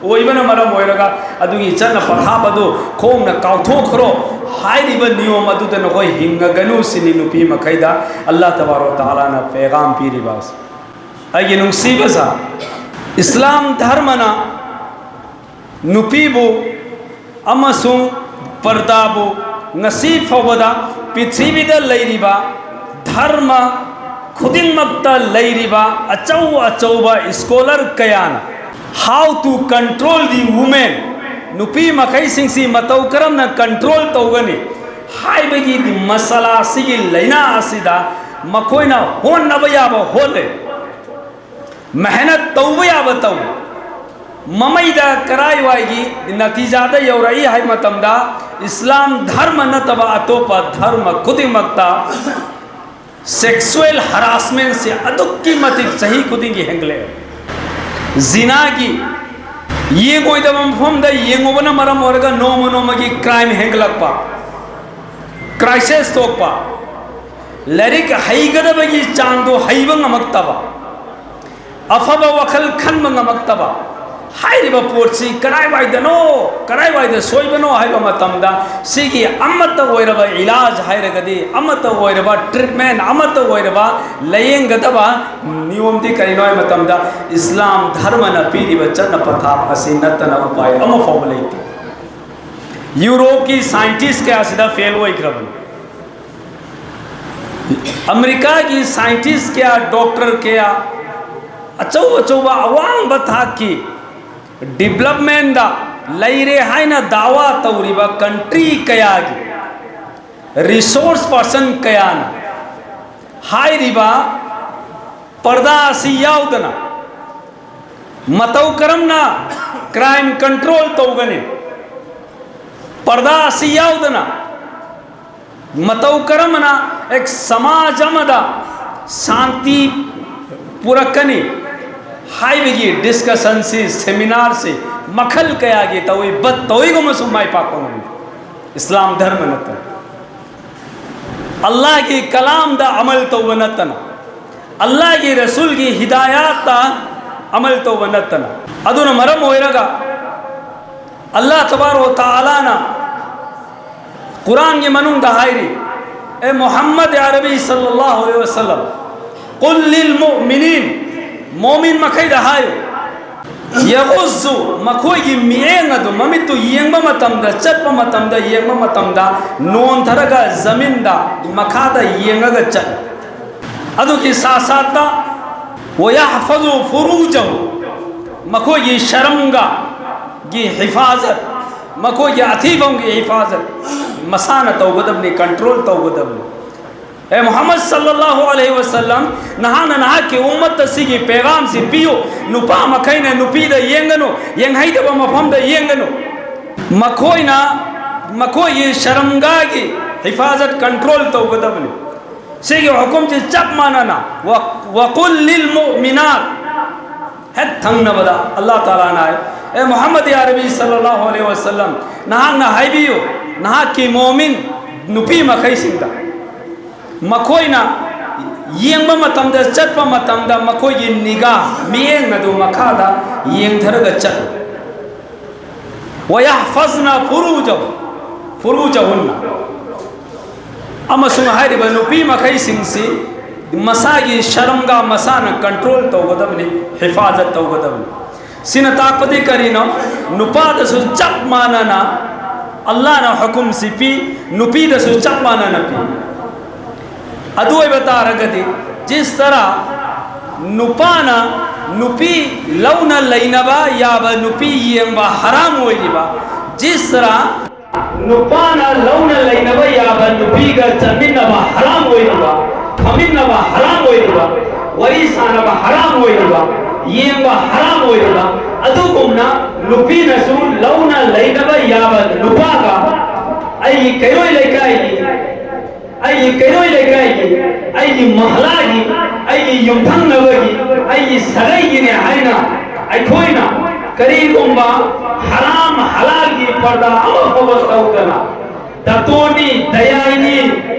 ꯑꯣꯏꯕꯅ ꯃꯔꯝ ꯑꯣꯏꯔꯒ ꯑꯗꯨꯒꯤ ꯆꯠꯅ ꯄꯊꯥꯞ ꯑꯗꯨ ꯈꯣꯡꯅ ꯀꯥꯎꯊꯣꯛꯈ꯭ꯔꯣ꯫ ꯍꯥꯏꯔꯤꯕ ꯅꯤꯌꯣꯝ ꯑꯗꯨꯗ ꯅꯈꯣꯏ ꯍꯤꯡꯉꯒꯅꯨ ꯁꯤꯅꯤ ꯅꯨꯄꯤ ꯃꯈꯩꯗ ꯑꯜꯂꯥꯍ ꯇꯕꯥꯔꯛ ꯋ ꯇꯥꯂꯥꯅ ꯄꯦꯒꯥꯝ ꯄꯤꯔꯤꯕ ꯑꯁꯤ꯫ ꯑꯩꯒꯤ ꯅꯨꯡꯁꯤꯕ ꯁꯥ, ꯏꯁꯂꯥꯝ ꯙꯔꯃꯅ ꯅꯨꯄꯤꯕꯨ ꯑꯃꯁꯨꯡ ꯄꯔꯗꯥꯕꯨ ꯉꯁꯤ ꯐꯥꯎꯕꯗ ꯄ꯭ꯔꯤꯊꯤꯕꯤꯗ ꯂꯩꯔꯤꯕ ꯙꯔꯃ ꯈꯨꯗꯤꯡꯃꯛꯇ ꯂꯩꯔꯤꯕ ꯑꯆꯧ ꯑꯆꯧꯕ scholar ꯀꯌꯥꯅ "How to control the women", ꯅꯨꯄꯤ ꯃꯈꯩꯁꯤꯡꯁꯤ ꯃꯇꯧ ꯀꯔꯝꯅ control ꯇꯧꯒꯅꯤ ꯍꯥꯏꯕꯒꯤ ꯃꯁꯥꯂꯥ ꯑꯁꯤꯒꯤ ꯂꯥꯏꯅꯥ ꯑꯁꯤꯗ ꯃꯈꯣꯏꯅ ꯍꯣꯠꯅꯕ ꯌꯥꯕ ꯍꯣꯠꯂꯦ, ꯃꯦꯍꯅꯠ ꯇꯧꯕ ꯌꯥꯕ ꯇꯧ꯫ ꯃꯃꯩꯗ ꯀꯔꯥꯏꯋꯥꯏꯒꯤ ꯅꯇꯤꯖꯥꯗ ꯌꯧꯔꯛꯏ ꯍꯥꯏꯕ ꯃꯇꯝꯗ, ꯏꯁꯂꯥꯝ ꯙꯔꯃ ꯅꯠꯇꯕ ꯑꯇꯣꯞꯄ ꯙꯔꯃ ꯈꯨꯗꯤꯡꯃꯛꯇ sexual harassmentꯁꯦ ꯑꯗꯨꯛꯀꯤ ꯃꯇꯤꯛ ꯆꯍꯤ ꯈꯨꯗꯤꯡꯒꯤ ꯍꯦꯟꯒꯠꯂꯛꯑꯦ꯫ ꯖꯤꯅꯥꯒꯤ, ꯌꯦꯡꯉꯣꯏꯗꯕ ꯃꯐꯝꯗ ꯌꯦꯡꯉꯨꯕꯅ ꯃꯔꯝ ꯑꯣꯏꯔꯒ ꯅꯣꯡꯃ ꯅꯣꯡꯃꯒꯤ crime ꯍꯦꯟꯒꯠꯂꯛꯄ, crisis ꯊꯣꯛꯄ, ꯂꯥꯏꯔꯤꯛ ꯍꯩꯒꯗꯕꯒꯤ ꯆꯥꯡꯗꯣ ꯍꯩꯕ ꯉꯝꯃꯛꯇꯕ, ꯑꯐꯕ ꯋꯥꯈꯜ ꯈꯟꯕ ꯉꯝꯃꯛꯇꯕ, ꯍꯥꯏꯔꯤꯕ ꯄꯣꯠꯁꯤ ꯀꯗꯥꯏꯋꯥꯏꯗꯅꯣ, ꯀꯗꯥꯏꯋꯥꯏꯗ ꯁꯣꯏꯕꯅꯣ ꯍꯥꯏꯕ ꯃꯇꯝꯗ, ꯁꯤꯒꯤ ꯑꯃꯠꯇ ꯑꯣꯏꯔꯕ ꯏꯂꯥꯖ ꯍꯥꯏꯔꯒꯗꯤ, ꯑꯃꯠꯇ ꯑꯣꯏꯔꯕ treatment, ꯑꯃꯠꯇ ꯑꯣꯏꯔꯕ ꯂꯥꯌꯦꯡꯒꯗꯕ ꯅꯤꯌꯣꯝꯗꯤ ꯀꯔꯤꯅꯣ ꯍꯥꯏꯕ ꯃꯇꯝꯗ, ꯏꯁꯂꯥꯝ ꯙꯔꯃꯅ ꯄꯤꯔꯤꯕ ꯆꯠꯅ ꯄꯊꯥꯞ ꯑꯁꯤ ꯅꯠꯇꯅ ꯎꯄꯥꯏ ꯑꯃ ꯐꯥꯎꯕ ꯂꯩꯇꯦ꯫ ꯌꯨꯔꯣꯞꯀꯤ scientist ꯀꯌꯥꯁꯤꯗ fail ꯑꯣꯏꯈ꯭ꯔꯕꯅꯤ꯫ ꯑꯃꯦꯔꯤꯀꯥꯒꯤ scientist ꯀꯌꯥ, doctor ꯀꯌꯥ, ꯑꯆꯧ ꯑꯆꯧꯕ ꯑꯋꯥꯡꯕ ꯊꯥꯛꯀꯤ developmentꯗ ꯂꯩꯔꯦ ꯍꯥꯏꯅ ꯗꯥꯋꯥ ꯇꯧꯔꯤꯕ country ꯀꯌꯥꯒꯤ resource person ꯀꯌꯥꯅ ꯍꯥꯏꯔꯤꯕ ꯄꯔꯗꯥ ꯑꯁꯤ ꯌꯥꯎꯗꯅ ꯃꯇꯧ ꯀꯔꯝꯅ crime control ꯇꯧꯒꯅꯤ? ꯄꯔꯗꯥ ꯑꯁꯤ ꯌꯥꯎꯗꯅ ꯃꯇꯧ ꯀꯔꯝꯅ ꯑꯦꯛ ꯁꯃꯥꯖ ꯑꯃꯗ ꯁꯥꯟꯇꯤ ꯄꯨꯔꯛꯀꯅꯤ ꯍꯥꯏꯕꯒꯤ discussionꯁꯤ, seminarꯁꯤ ꯃꯈꯜ ꯀꯌꯥꯒꯤ ꯇꯧꯏ, but ꯇꯧꯏꯒꯨꯝꯕꯁꯨ ꯃꯥꯏ ꯄꯥꯛꯄ ꯉꯝꯗꯦ꯫ ꯏꯁꯂꯥꯝ ꯙꯔꯃ ꯅꯠꯇꯅ, ꯑꯜꯂꯥꯍꯒꯤ ꯀꯂꯥꯝꯗ ꯑꯃꯜ ꯇꯧꯕ ꯅꯠꯇꯅ, ꯑꯜꯂꯥꯍꯒꯤ ꯔꯁꯨꯜꯒꯤ ꯍꯤꯗꯥꯌꯥꯠꯇ ꯑꯃꯜ ꯇꯧꯕ ꯅꯠꯇꯅ꯫ ꯑꯗꯨꯅ ꯃꯔꯝ ꯑꯣꯏꯔꯒ ꯑꯜꯂꯥꯍ ꯇꯕꯥꯔꯛ ꯋ ꯇꯥꯂꯥꯅ ꯀꯨꯔꯥꯟꯒꯤ ꯃꯅꯨꯡꯗ ꯍꯥꯏꯔꯤ, "ꯑꯦ ꯃꯨꯍꯝꯃꯗ ꯑꯔꯕꯤ ꯁꯜꯂꯜꯂꯥꯍꯨ ꯑꯂꯩꯍꯤ ꯋꯁꯜꯂꯝ, ꯀꯨꯜ ꯂꯤꯜ ꯃꯨꯑꯃꯤꯅꯤꯟ", ꯃꯣꯃꯤꯟ ꯃꯈꯩꯗ ꯍꯥꯏꯌꯨ, ꯌꯥꯒꯨꯖꯨ, ꯃꯈꯣꯏꯒꯤ ꯃꯤꯠꯌꯦꯡ ꯑꯗꯨ, ꯃꯃꯤꯠꯇꯨ ꯌꯦꯡꯕ ꯃꯇꯝꯗ, ꯆꯠꯄ ꯃꯇꯝꯗ, ꯌꯦꯡꯕ ꯃꯇꯝꯗ ꯅꯣꯟꯊꯔꯒ ꯖꯃꯤꯟꯗ, ꯃꯈꯥꯗ ꯌꯦꯡꯉꯒ ꯆꯠ꯫ ꯑꯗꯨꯒꯤ ꯁꯥ ꯁꯥꯠꯇ, ꯋꯌꯥꯍꯐꯖꯨ ꯐꯨꯔꯨꯖꯍꯨ, ꯃꯈꯣꯏꯒꯤ ꯁꯔꯝꯒꯒꯤ ꯍꯤꯐꯥꯖꯠ, ꯃꯈꯣꯏꯒꯤ ꯑꯊꯤꯐꯝꯒꯤ ꯍꯤꯐꯥꯖꯠ ꯃꯁꯥꯅ ꯇꯧꯒꯗꯕꯅꯤ, ꯀꯟꯇ꯭ꯔꯣꯜ ꯇꯧꯒꯗꯕꯅꯤ꯫ ꯑꯦ ꯃꯨꯍꯝꯃꯗ ꯁꯜꯂꯜꯂꯥꯍꯨ ꯑꯂꯩꯍꯤ ꯋꯁꯜꯂꯝ, ꯅꯍꯥꯛꯅ ꯅꯍꯥꯛꯀꯤ ꯎꯝꯃꯠ ꯑꯁꯤꯒꯤ ꯄꯦꯒꯥꯝꯁꯤ ꯄꯤꯌꯨ꯫ ꯅꯨꯄꯥ ꯃꯈꯩꯅ ꯅꯨꯄꯤꯗ ꯌꯦꯡꯒꯅꯨ, ꯌꯦꯡꯍꯩꯗꯕ ꯃꯐꯝꯗ ꯌꯦꯡꯒꯅꯨ꯫ ꯃꯈꯣꯏꯅ ꯃꯈꯣꯏꯒꯤ ꯁꯔꯝꯒꯥꯒꯤ ꯍꯤꯐꯥꯖꯠ, ꯀꯟꯇ꯭ꯔꯣꯜ ꯇꯧꯒꯗꯕꯅꯤ꯫ ꯁꯤꯒꯤ ꯍꯨꯀꯨꯝꯁꯤ ꯆꯞ ꯃꯥꯟꯅꯅ, ꯋ-, ꯋꯀꯨꯜ ꯂꯤꯜ ꯃꯨꯑꯃꯤꯅꯥꯠ, ꯍꯦꯛ ꯊꯪꯅꯕꯗ ꯑꯜꯂꯥꯍ ꯇꯥꯂꯥꯅ ꯍꯥꯏ, "ꯑꯦ ꯃꯨꯍꯝꯃꯗ ꯑꯔꯕꯤ ꯁꯜꯂꯜꯂꯥꯍꯨ ꯑꯂꯩꯍꯤ ꯋꯁꯜꯂꯝ, ꯅꯍꯥꯛꯅ ꯍꯥꯏꯕꯤꯌꯨ, ꯅꯍꯥꯛꯀꯤ ꯃꯣꯃꯤꯟ ꯅꯨꯄꯤ ꯃꯈꯩꯁꯤꯡꯗ, ꯃꯈꯣꯏꯅ ꯌꯦꯡꯕ ꯃꯇꯝꯗ, ꯆꯠꯄ ꯃꯇꯝꯗ ꯃꯈꯣꯏꯒꯤ ꯅꯤꯒꯥ, ꯃꯤꯠꯌꯦꯡ ꯑꯗꯨ ꯃꯈꯥꯗ ꯌꯦꯡꯊꯔꯒ ꯆꯠꯂꯨ꯫ ꯋꯌꯥꯍꯐꯖꯅ ꯐꯨꯔꯨꯖꯍꯨ, ꯐꯨꯔꯨꯖꯍꯨꯟꯅ꯫ ꯑꯃꯁꯨꯡ ꯍꯥꯏꯔꯤꯕ ꯅꯨꯄꯤ ꯃꯈꯩꯁꯤꯡꯁꯤ ꯃꯁꯥꯒꯤ ꯁꯔꯝꯒꯥ ꯃꯁꯥꯅ ꯀꯟꯇ꯭ꯔꯣꯜ ꯇꯧꯒꯗꯕꯅꯤ, ꯍꯤꯐꯥꯖꯠ ꯇꯧꯒꯗꯕꯅꯤ꯫ ꯁꯤꯅ ꯇꯥꯛꯄꯗꯤ ꯀꯔꯤꯅꯣ? ꯅꯨꯄꯥꯗꯁꯨ ꯆꯞ ꯃꯥꯟꯅꯅ ꯑꯜꯂꯥꯍꯅ ꯍꯨꯀꯨꯝꯁꯤ ꯄꯤ, ꯅꯨꯄꯤꯗꯁꯨ ꯆꯞ ꯃꯥꯟꯅꯅ ꯄꯤ꯫ ꯑꯗꯨ ꯑꯣꯏꯕ ꯇꯥꯔꯒꯗꯤ, ꯖꯤꯁ ꯇꯔꯥ ꯅꯨꯄꯥꯅ ꯅꯨꯄꯤ ꯂꯧꯅ ꯂꯩꯅꯕ ꯌꯥꯕ ꯅꯨꯄꯤ ꯌꯦꯡꯕ ꯍꯔꯥꯝ ꯑꯣꯏꯔꯤꯕ, ꯖꯤꯁ ꯇꯔꯥ ꯅꯨꯄꯥꯅ ꯂꯧꯅ ꯂꯩꯅꯕ ꯌꯥꯕ ꯅꯨꯄꯤꯒ ꯆꯠꯃꯤꯟꯅꯕ ꯍꯔꯥꯝ ꯑꯣꯏꯔꯤꯕ, ꯐꯝꯃꯤꯟꯅꯕ ꯍꯔꯥꯝ ꯑꯣꯏꯔꯤꯕ, ꯋꯥꯔꯤ ꯁꯥꯟꯅꯕ ꯍꯔꯥꯝ ꯑꯣꯏꯔꯤꯕ, ꯌꯦꯡꯕ ꯍꯔꯥꯝ ꯑꯣꯏꯔꯤꯕ, ꯑꯗꯨꯒꯨꯝꯅ ꯅꯨꯄꯤꯅꯁꯨ ꯂꯧꯅ ꯂꯩꯅꯕ ꯌꯥꯕ ꯅꯨꯄꯥꯒ ꯑꯩꯒꯤ ꯀꯩꯔꯣꯏ ꯂꯩꯀꯥꯏꯒꯤ, ꯑꯩꯒꯤ ꯀꯩꯔꯣꯏ ꯂꯩꯀꯥꯏꯒꯤ, ꯑꯩꯒꯤ ꯃꯍꯂꯥꯒꯤ, ꯑꯩꯒꯤ ꯌꯨꯝꯊꯪꯅꯕꯒꯤ, ꯑꯩꯒꯤ ꯁꯥꯒꯩꯒꯤꯅꯦ ꯍꯥꯏꯅ ꯑꯩꯈꯣꯏꯅ ꯀꯔꯤꯒꯨꯝꯕ ꯍꯔꯥꯝ ꯍꯂꯥꯜꯒꯤ ꯄꯔꯗꯥ ꯑꯃ ꯐꯥꯎꯕ ꯇꯧꯗꯅ, ꯗꯇꯣꯟꯅꯤ, ꯗꯌꯥꯏꯅꯤ,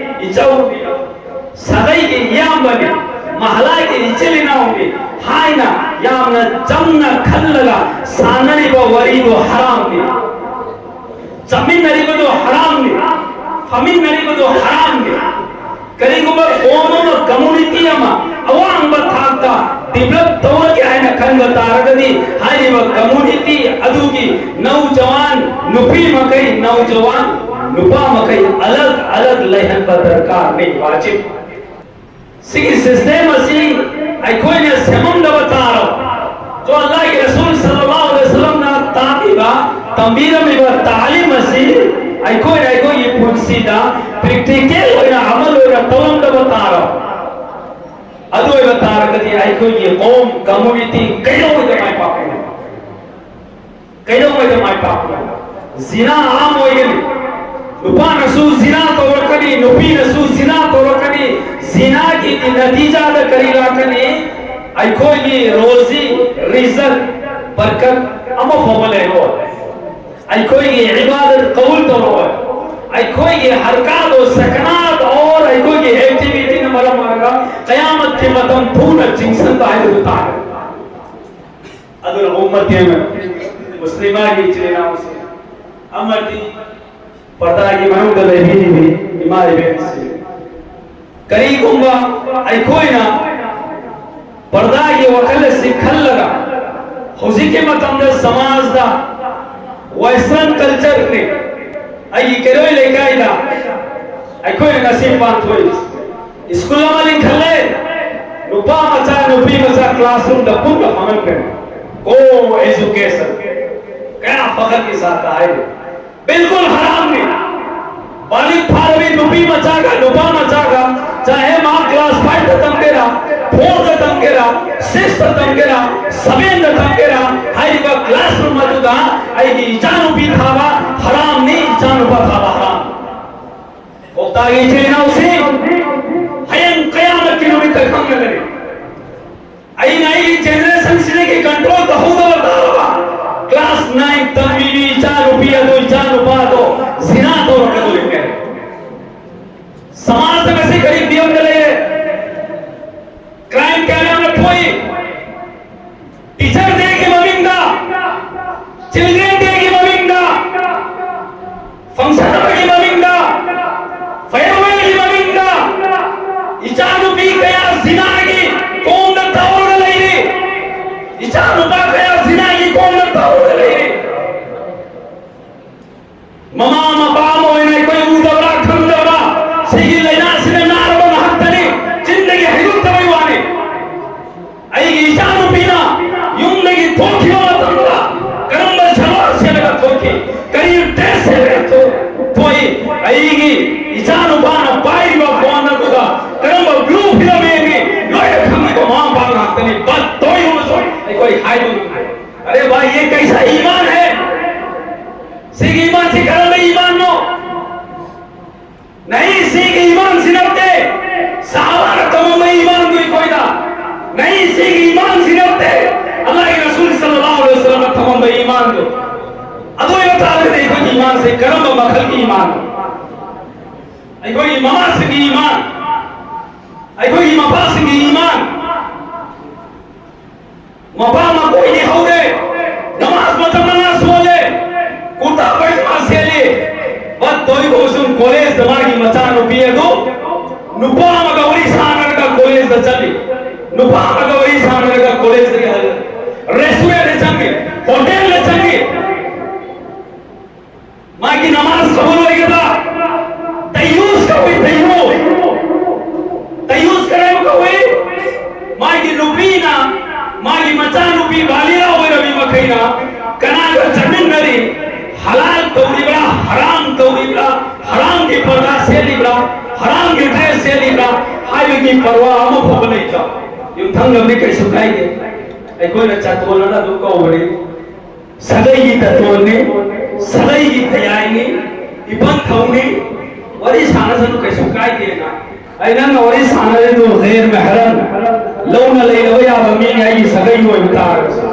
ꯏꯆꯧꯅꯤ, ꯁꯥꯒꯩꯒꯤ ꯏꯌꯥꯝꯕꯅꯤ, ꯃꯍꯂꯥꯒꯤ ꯏꯆꯤꯜ ꯏꯅꯥꯎꯅꯤ ꯍꯥꯏꯅ ꯌꯥꯝꯅ ꯆꯝꯅ ꯈꯜꯂꯒ ꯁꯥꯟꯅꯔꯤꯕ ꯋꯥꯔꯤꯗꯣ ꯍꯔꯥꯝꯅꯤ꯫ ꯆꯠꯃꯤꯟꯅꯔꯤꯕꯗꯣ ꯍꯔꯥꯝꯅꯤ, ꯐꯝꯃꯤꯟꯅꯔꯤꯕꯗꯣ ꯍꯔꯥꯝꯅꯤ꯫ ꯀꯔꯤꯒꯨꯝꯕ ꯀꯣꯝ ꯑꯃ, ꯀꯝꯃꯨꯅꯤꯇꯤ ꯑꯃ ꯑꯋꯥꯡꯕ ꯊꯥꯛꯇ ꯗꯤꯕꯂꯞ ꯇꯧꯔꯒꯦ ꯍꯥꯏꯅ ꯈꯟꯕ ꯇꯥꯔꯒꯗꯤ ꯍꯥꯏꯔꯤꯕ community ꯑꯗꯨꯒꯤ ꯅꯧꯖꯋꯥꯟ ꯅꯨꯄꯤ ꯃꯈꯩ, ꯅꯧꯖꯋꯥꯟ ꯅꯨꯄꯥ ꯃꯈꯩ ꯑꯂꯛ ꯑꯂꯛ ꯂꯩꯍꯟꯕ ꯗꯔꯀꯥꯔꯅꯤ, ꯋꯥꯖꯤꯕ꯫ ꯁꯤꯒꯤ system ꯑꯁꯤ ꯑꯩꯈꯣꯏꯅ ꯁꯦꯝꯃꯝꯗꯕ ꯇꯥꯔꯕ, ꯁꯣ ꯑꯜꯂꯥꯍꯒꯤ ꯔꯁꯨꯜ ꯁꯜꯂꯜꯂꯥꯍꯨ ꯑꯂꯩꯍꯤ ꯋꯁꯜꯂꯝꯅ ꯇꯥꯛꯂꯤꯕ, ꯇꯝꯕꯤꯔꯝꯃꯤꯕ ꯇꯥꯂꯤꯝ ꯑꯁꯤ ꯑꯩꯈꯣꯏꯅ ꯑꯩꯈꯣꯏꯒꯤ ꯄꯨꯟꯁꯤꯗ practical ꯑꯣꯏꯅ ꯑꯃꯜ ꯑꯣꯏꯅ ꯇꯧꯔꯝꯗꯕ ꯇꯥꯔꯕ, ꯑꯗꯨ ꯑꯣꯏꯕ ꯇꯥꯔꯒꯗꯤ ꯑꯩꯈꯣꯏꯒꯤ ꯀꯧꯝ, community ꯀꯩꯗꯧꯉꯩꯗ ꯃꯥꯏ ꯄꯥꯛꯀꯅꯤ? ꯀꯩꯗꯧꯉꯩꯗ ꯃꯥꯏ ꯄꯥꯛꯀꯅꯤ? ꯖꯤꯅꯥ ꯑꯥꯝ ꯑꯣꯏꯒꯅꯤ꯫ ꯅꯨꯄꯥꯅꯁꯨ ꯖꯤꯅꯥ ꯇꯧꯔꯛꯀꯅꯤ, ꯅꯨꯄꯤꯅꯁꯨ ꯖꯤꯅꯥ ꯇꯧꯔꯛꯀꯅꯤ꯫ ꯖꯤꯅꯥꯒꯤ ꯅꯇꯤꯖꯥꯗ ꯀꯔꯤ ꯂꯥꯛꯀꯅꯤ? ꯑꯩꯈꯣꯏꯒꯤ ꯔꯣꯖꯤ, ꯔꯤꯖꯛ, ꯕꯔꯀꯠ ꯑꯃ ꯐꯥꯎꯕ ꯂꯩꯔꯣꯏ꯫ ꯑꯩꯈꯣꯏꯒꯤ ꯏꯕꯥꯗꯠ ꯀꯕꯨꯜ ꯇꯧꯔꯣꯏ꯫ ꯑꯩꯈꯣꯏꯒꯤ ꯍꯔꯀꯥꯠ ꯁꯀꯅꯥꯠ ꯑꯣꯔ ꯑꯩꯈꯣꯏꯒꯤ activity ꯅ ꯃꯔꯝ ꯑꯣꯏꯔꯒ ꯀꯌꯥꯃꯠꯀꯤ ꯃꯇꯝ ꯊꯨꯅ ꯆꯤꯡꯁꯤꯟꯕ ꯍꯥꯏꯕꯗꯨ ꯇꯥꯔꯦ꯫ ꯑꯗꯨꯅ ꯎꯝꯃꯠ ꯃꯨꯁꯂꯤꯃꯥꯒꯤ ꯏꯆꯤꯜ ꯏꯅꯥꯎꯁꯤꯡ ꯑꯃꯗꯤ ꯄꯔꯗꯥꯒꯤ ꯃꯅꯨꯡꯗ ꯂꯩꯕꯤꯔꯤꯕꯤ ꯏꯃꯥ ꯏꯕꯦꯟꯁꯤꯡ, ꯀꯔꯤꯒꯨꯝꯕ ꯑꯩꯈꯣꯏꯅ ꯄꯔꯗꯥꯒꯤ ꯋꯥꯈꯜ ꯑꯁꯤ ꯈꯜꯂꯒ ꯍꯧꯖꯤꯛꯀꯤ ꯃꯇꯝꯗ ꯁꯃꯥꯖꯗ western culture ꯅꯤ, ꯑꯩꯒꯤ ꯀꯩꯔꯣꯏ ꯂꯩꯀꯥꯏꯗ ꯑꯩꯈꯣꯏꯅ ꯉꯁꯤ ꯄꯥꯡꯊꯣꯛꯏ꯫ ꯁ꯭ꯀꯨꯜ ꯑꯃ ꯂꯤꯡꯈꯠꯂꯦ, ꯅꯨꯄꯥ ꯃꯆꯥ ꯅꯨꯄꯤ ꯃꯆꯥ classroom ꯗ ꯄꯨꯟꯅ ꯐꯝꯍꯟꯈ꯭ꯔꯦ꯫ Co education, ꯀꯌꯥ ꯐꯈꯠꯀꯤ ꯁꯥꯇ ꯍꯥꯏꯔꯤ꯫ ꯕꯤꯜꯀꯨꯜ ꯍꯔꯥꯝꯅꯤ꯫ ꯕꯥꯂꯤꯒ ꯐꯥꯔꯕꯤ ꯅꯨꯄꯤ ꯃꯆꯥꯒ ꯅꯨꯄꯥ ꯃꯆꯥꯒ, ꯆꯥꯍꯦ ꯃꯥ class five ꯇ ꯇꯝꯒꯦꯔꯥ, four ꯇ ꯇꯝꯒꯦꯔꯥ, six ꯇ ꯇꯝꯒꯦꯔꯥ, seven ꯇ ꯇꯝꯒꯦꯔꯥ, ꯍꯥꯏꯔꯤꯕ classroom ꯑꯗꯨꯗ ꯑꯩꯒꯤ ꯏꯆꯥꯅꯨꯄꯤ ꯊꯥꯕ ꯍꯔꯥꯝꯅꯤ, ꯏꯆꯥꯅꯨꯄꯥ ꯊꯥꯕ ꯍꯔꯥꯝ꯫ ꯀꯣꯛꯇꯥꯒꯤ ꯏꯆꯤꯜ ꯏꯅꯥꯎꯁꯤꯡ, ꯍꯌꯦꯡ ꯀꯌꯥꯃꯠꯀꯤ ꯅꯨꯃꯤꯠꯇ ꯈꯪꯒꯅꯤ꯫ ꯑꯩꯅ ꯑꯩꯒꯤ generation ꯁꯤꯗꯒꯤ control ꯇꯧꯍꯧꯗꯕ ꯇꯥꯔꯕ, class nine ꯇꯝꯃꯤꯕꯤ ꯏꯆꯥ ꯅꯨꯄꯤ ꯑꯗꯨ, ꯏꯆꯥ ꯅꯨꯄꯥ ꯑꯗꯣ ꯖꯤꯅꯥ ꯇꯧꯔꯛꯀꯗꯧꯔꯤꯕꯅꯦ꯫ ꯁꯃꯥꯖꯗ ꯉꯁꯤ ꯀꯔꯤ ꯐꯤꯕꯝꯗ ꯂꯩꯔꯦ? Crime ꯀꯌꯥ ꯌꯥꯝꯅ ꯊꯣꯛꯏ꯫ Teacher Day ꯒꯤ ꯃꯃꯤꯡꯗ, Children Day ꯒꯤ ꯃꯃꯤꯡꯗ, function ꯑꯃꯒꯤ ꯃꯃꯤꯡꯗ, farewell ꯒꯤ ꯃꯃꯤꯡꯗ ꯏꯆꯥꯅꯨꯄꯤ ꯀꯌꯥ ꯖꯤꯅꯥꯒꯤ ꯀꯣꯡꯗ ꯇꯥꯎꯔꯒ ꯂꯩꯔꯤ꯫ ꯁꯤꯒꯤ ꯂꯥꯏꯅꯥꯁꯤꯅ ꯅꯥꯔꯕ ꯉꯥꯏꯍꯥꯛꯇꯅꯤ, ꯆꯤꯟꯗꯒꯤ ꯍꯩꯗꯣꯛꯇꯕꯩ ꯋꯥꯅꯤ꯫ ꯑꯩꯒꯤ ꯏꯆꯥꯅꯨꯄꯤꯅ ꯌꯨꯝꯗꯒꯤ ꯊꯣꯛꯈꯤꯕ ꯃꯇꯝꯗ ꯀꯔꯝꯕ ꯁꯂꯋꯥꯔ ꯁꯦꯠꯂꯒ ꯊꯣꯛꯈꯤ, ꯀꯔꯤ ꯗ꯭ꯔꯦꯁ ꯁꯦꯠꯂꯒ ꯊꯣꯛ-, ꯊꯣꯛꯏ, ꯑꯩꯒꯤ ꯏꯆꯥꯅꯨꯄꯥꯅ ꯄꯥꯏꯔꯤꯕ ꯐꯣꯟ ꯑꯗꯨꯗ ꯀꯔꯝꯕ ꯕ꯭ꯂꯨ ꯐꯤꯂꯝ ꯌꯦꯡꯉꯤ, ꯂꯣꯏꯅ ꯈꯪꯉꯤꯕ ꯃꯃꯥ ꯃꯄꯥ ꯉꯥꯛꯇꯅꯤ꯫ ꯕꯠ ꯇꯧꯏꯒꯨꯝꯕꯁꯨ ꯑꯩꯈꯣꯏ ꯍꯥꯏꯕ ꯉꯝꯗꯦ꯫ ꯑꯔꯦ ꯚꯥꯏ, ꯌꯦ ꯀꯩꯁꯥ ꯏꯃꯥꯟ ꯍꯦ? ꯁꯤꯒꯤ ꯏꯃꯥꯟꯁꯤ ꯀꯔꯝꯕ ꯏꯃꯥꯟꯅꯣ? ꯅꯍꯤ ꯁꯤꯒꯤ ꯏꯃꯥꯟꯁꯤ ꯅꯠꯇꯦ ꯁꯍꯥꯕꯥꯅ ꯇꯝꯃꯝꯕ ꯏꯃꯥꯟꯗꯨ ꯑꯩꯈꯣꯏꯗ꯫ ꯅꯍꯤ ꯁꯤꯒꯤ ꯏꯃꯥꯟꯁꯤ ꯅꯠꯇꯦ ꯑꯜꯂꯥꯍꯒꯤ ꯔꯁꯨꯜ ꯁꯜꯂꯜꯂꯥꯍꯨ ꯑꯂꯩꯍꯤ ꯋꯁꯜꯂꯝꯅ ꯇꯝꯃꯝꯕ ꯏꯃꯥꯟꯗꯨ꯫ ꯑꯗꯨ ꯑꯣꯏꯕ ꯇꯥꯔꯒꯗꯤ ꯑꯩꯈꯣꯏꯒꯤ ꯏꯃꯥꯟꯁꯦ ꯀꯔꯝꯕ ꯃꯈꯜꯒꯤ ꯏꯃꯥꯟꯅꯣ? ꯑꯩꯈꯣꯏꯒꯤ ꯃꯃꯥꯁꯤꯡꯒꯤ ꯏꯃꯥꯟ, ꯑꯩꯈꯣꯏꯒꯤ ꯃꯄꯥꯁꯤꯡꯒꯤ ꯏꯃꯥꯟ, ꯃꯄꯥ ꯃꯀꯣꯏꯗꯤ ꯍꯧꯔꯦ, ꯅꯃꯥꯖ ꯃꯇꯝ ꯃꯉꯥ ꯁꯣꯜꯂꯦ, ꯀꯨꯔꯇꯥ ꯄꯥꯏꯖꯃꯥ ꯁꯦꯠꯂꯤ꯫ ꯕꯠ ꯇꯧꯏꯒꯨꯝꯕꯁꯨꯡ ꯀꯣꯂꯦꯖꯇ ꯃꯥꯒꯤ ꯃꯆꯥꯅꯨꯄꯤ ꯑꯗꯨ ꯅꯨꯄꯥ ꯑꯃꯒ ꯋꯥꯔꯤ ꯁꯥꯟꯅꯔꯒ ꯀꯣꯂꯦꯖꯇ ꯆꯠꯂꯤ, ꯅꯨꯄꯥ ꯑꯃꯒ ꯋꯥꯔꯤ ꯁꯥꯟꯅꯔꯒ ꯀꯣꯂꯦꯖꯇꯒꯤ ꯍꯜꯂꯛꯏ, ꯔꯦꯁꯇꯨꯔꯦꯟꯗ ꯆꯪꯉꯤ, ꯍꯣꯇꯦꯜꯗ ꯆꯪꯉꯤ꯫ ꯃꯥꯒꯤ ꯅꯃꯥꯖ ꯀꯕꯨꯜ ꯑꯣꯏꯒꯗ꯭ꯔꯥ? ꯗꯌꯨꯁ ꯀꯧꯏ, ꯗꯌꯨꯁ꯫ ꯗꯌꯨꯁ ꯀꯔꯝ ꯀꯧꯏ? ꯃꯥꯒꯤ ꯅꯨꯄꯤꯅ, ꯃꯥꯒꯤ ꯃꯆꯥꯅꯨꯄꯤ ꯕꯥꯂꯤꯒꯥ ꯑꯣꯏꯔꯕꯤ ꯃꯈꯩꯅ ꯀꯅꯥꯒ ꯆꯠꯃꯤꯟꯅꯔꯤ? ꯍꯂꯥꯜ ꯇꯧꯔꯤꯕ꯭ꯔꯥ, ꯍꯔꯥꯝ ꯇꯧꯔꯤꯕ꯭ꯔꯥ, ꯍꯔꯥꯝꯒꯤ ꯄꯔꯗꯥ ꯁꯦꯠꯂꯤꯕ꯭ꯔꯥ, ꯍꯔꯥꯝꯒꯤ ꯗ꯭ꯔꯦꯁ ꯁꯦꯠꯂꯤꯕ꯭ꯔꯥ ꯍꯥꯏꯕꯒꯤ ꯄꯔꯋꯥ ꯑꯃ ꯐꯥꯎꯕ ꯂꯩꯇ꯭ꯔꯣ? ꯌꯨꯝꯊꯪꯅꯕꯗꯤ ꯀꯩꯁꯨ ꯀꯥꯏꯗꯦ, ꯑꯩꯈꯣꯏꯅ ꯆꯇꯣꯟ ꯑꯅ ꯑꯗꯨꯝ ꯀꯧꯕꯅꯤ꯫ ꯁꯥꯒꯩꯒꯤ ꯇꯇꯣꯟꯅꯤ, ꯁꯥꯒꯩꯒꯤ ꯈꯌꯥꯏꯅꯤ, ꯏꯄꯪ ꯊꯧꯅꯤ, ꯋꯥꯔꯤ ꯁꯥꯟꯅꯁꯅꯨ ꯀꯩꯁꯨ ꯀꯥꯏꯗꯦꯅ꯫ ꯑꯩ ꯅꯪꯅ ꯋꯥꯔꯤ ꯁꯥꯟꯅꯔꯤꯗꯨ ꯒꯩꯔ ꯃꯦꯍꯔꯝ, ꯂꯧꯅ ꯂꯩꯅꯕ ꯌꯥꯕ ꯃꯤꯅꯤ ꯑꯩꯒꯤ ꯁꯥꯒꯩꯒꯤ ꯑꯣꯏꯕ ꯇꯥꯔꯒꯁꯨ꯫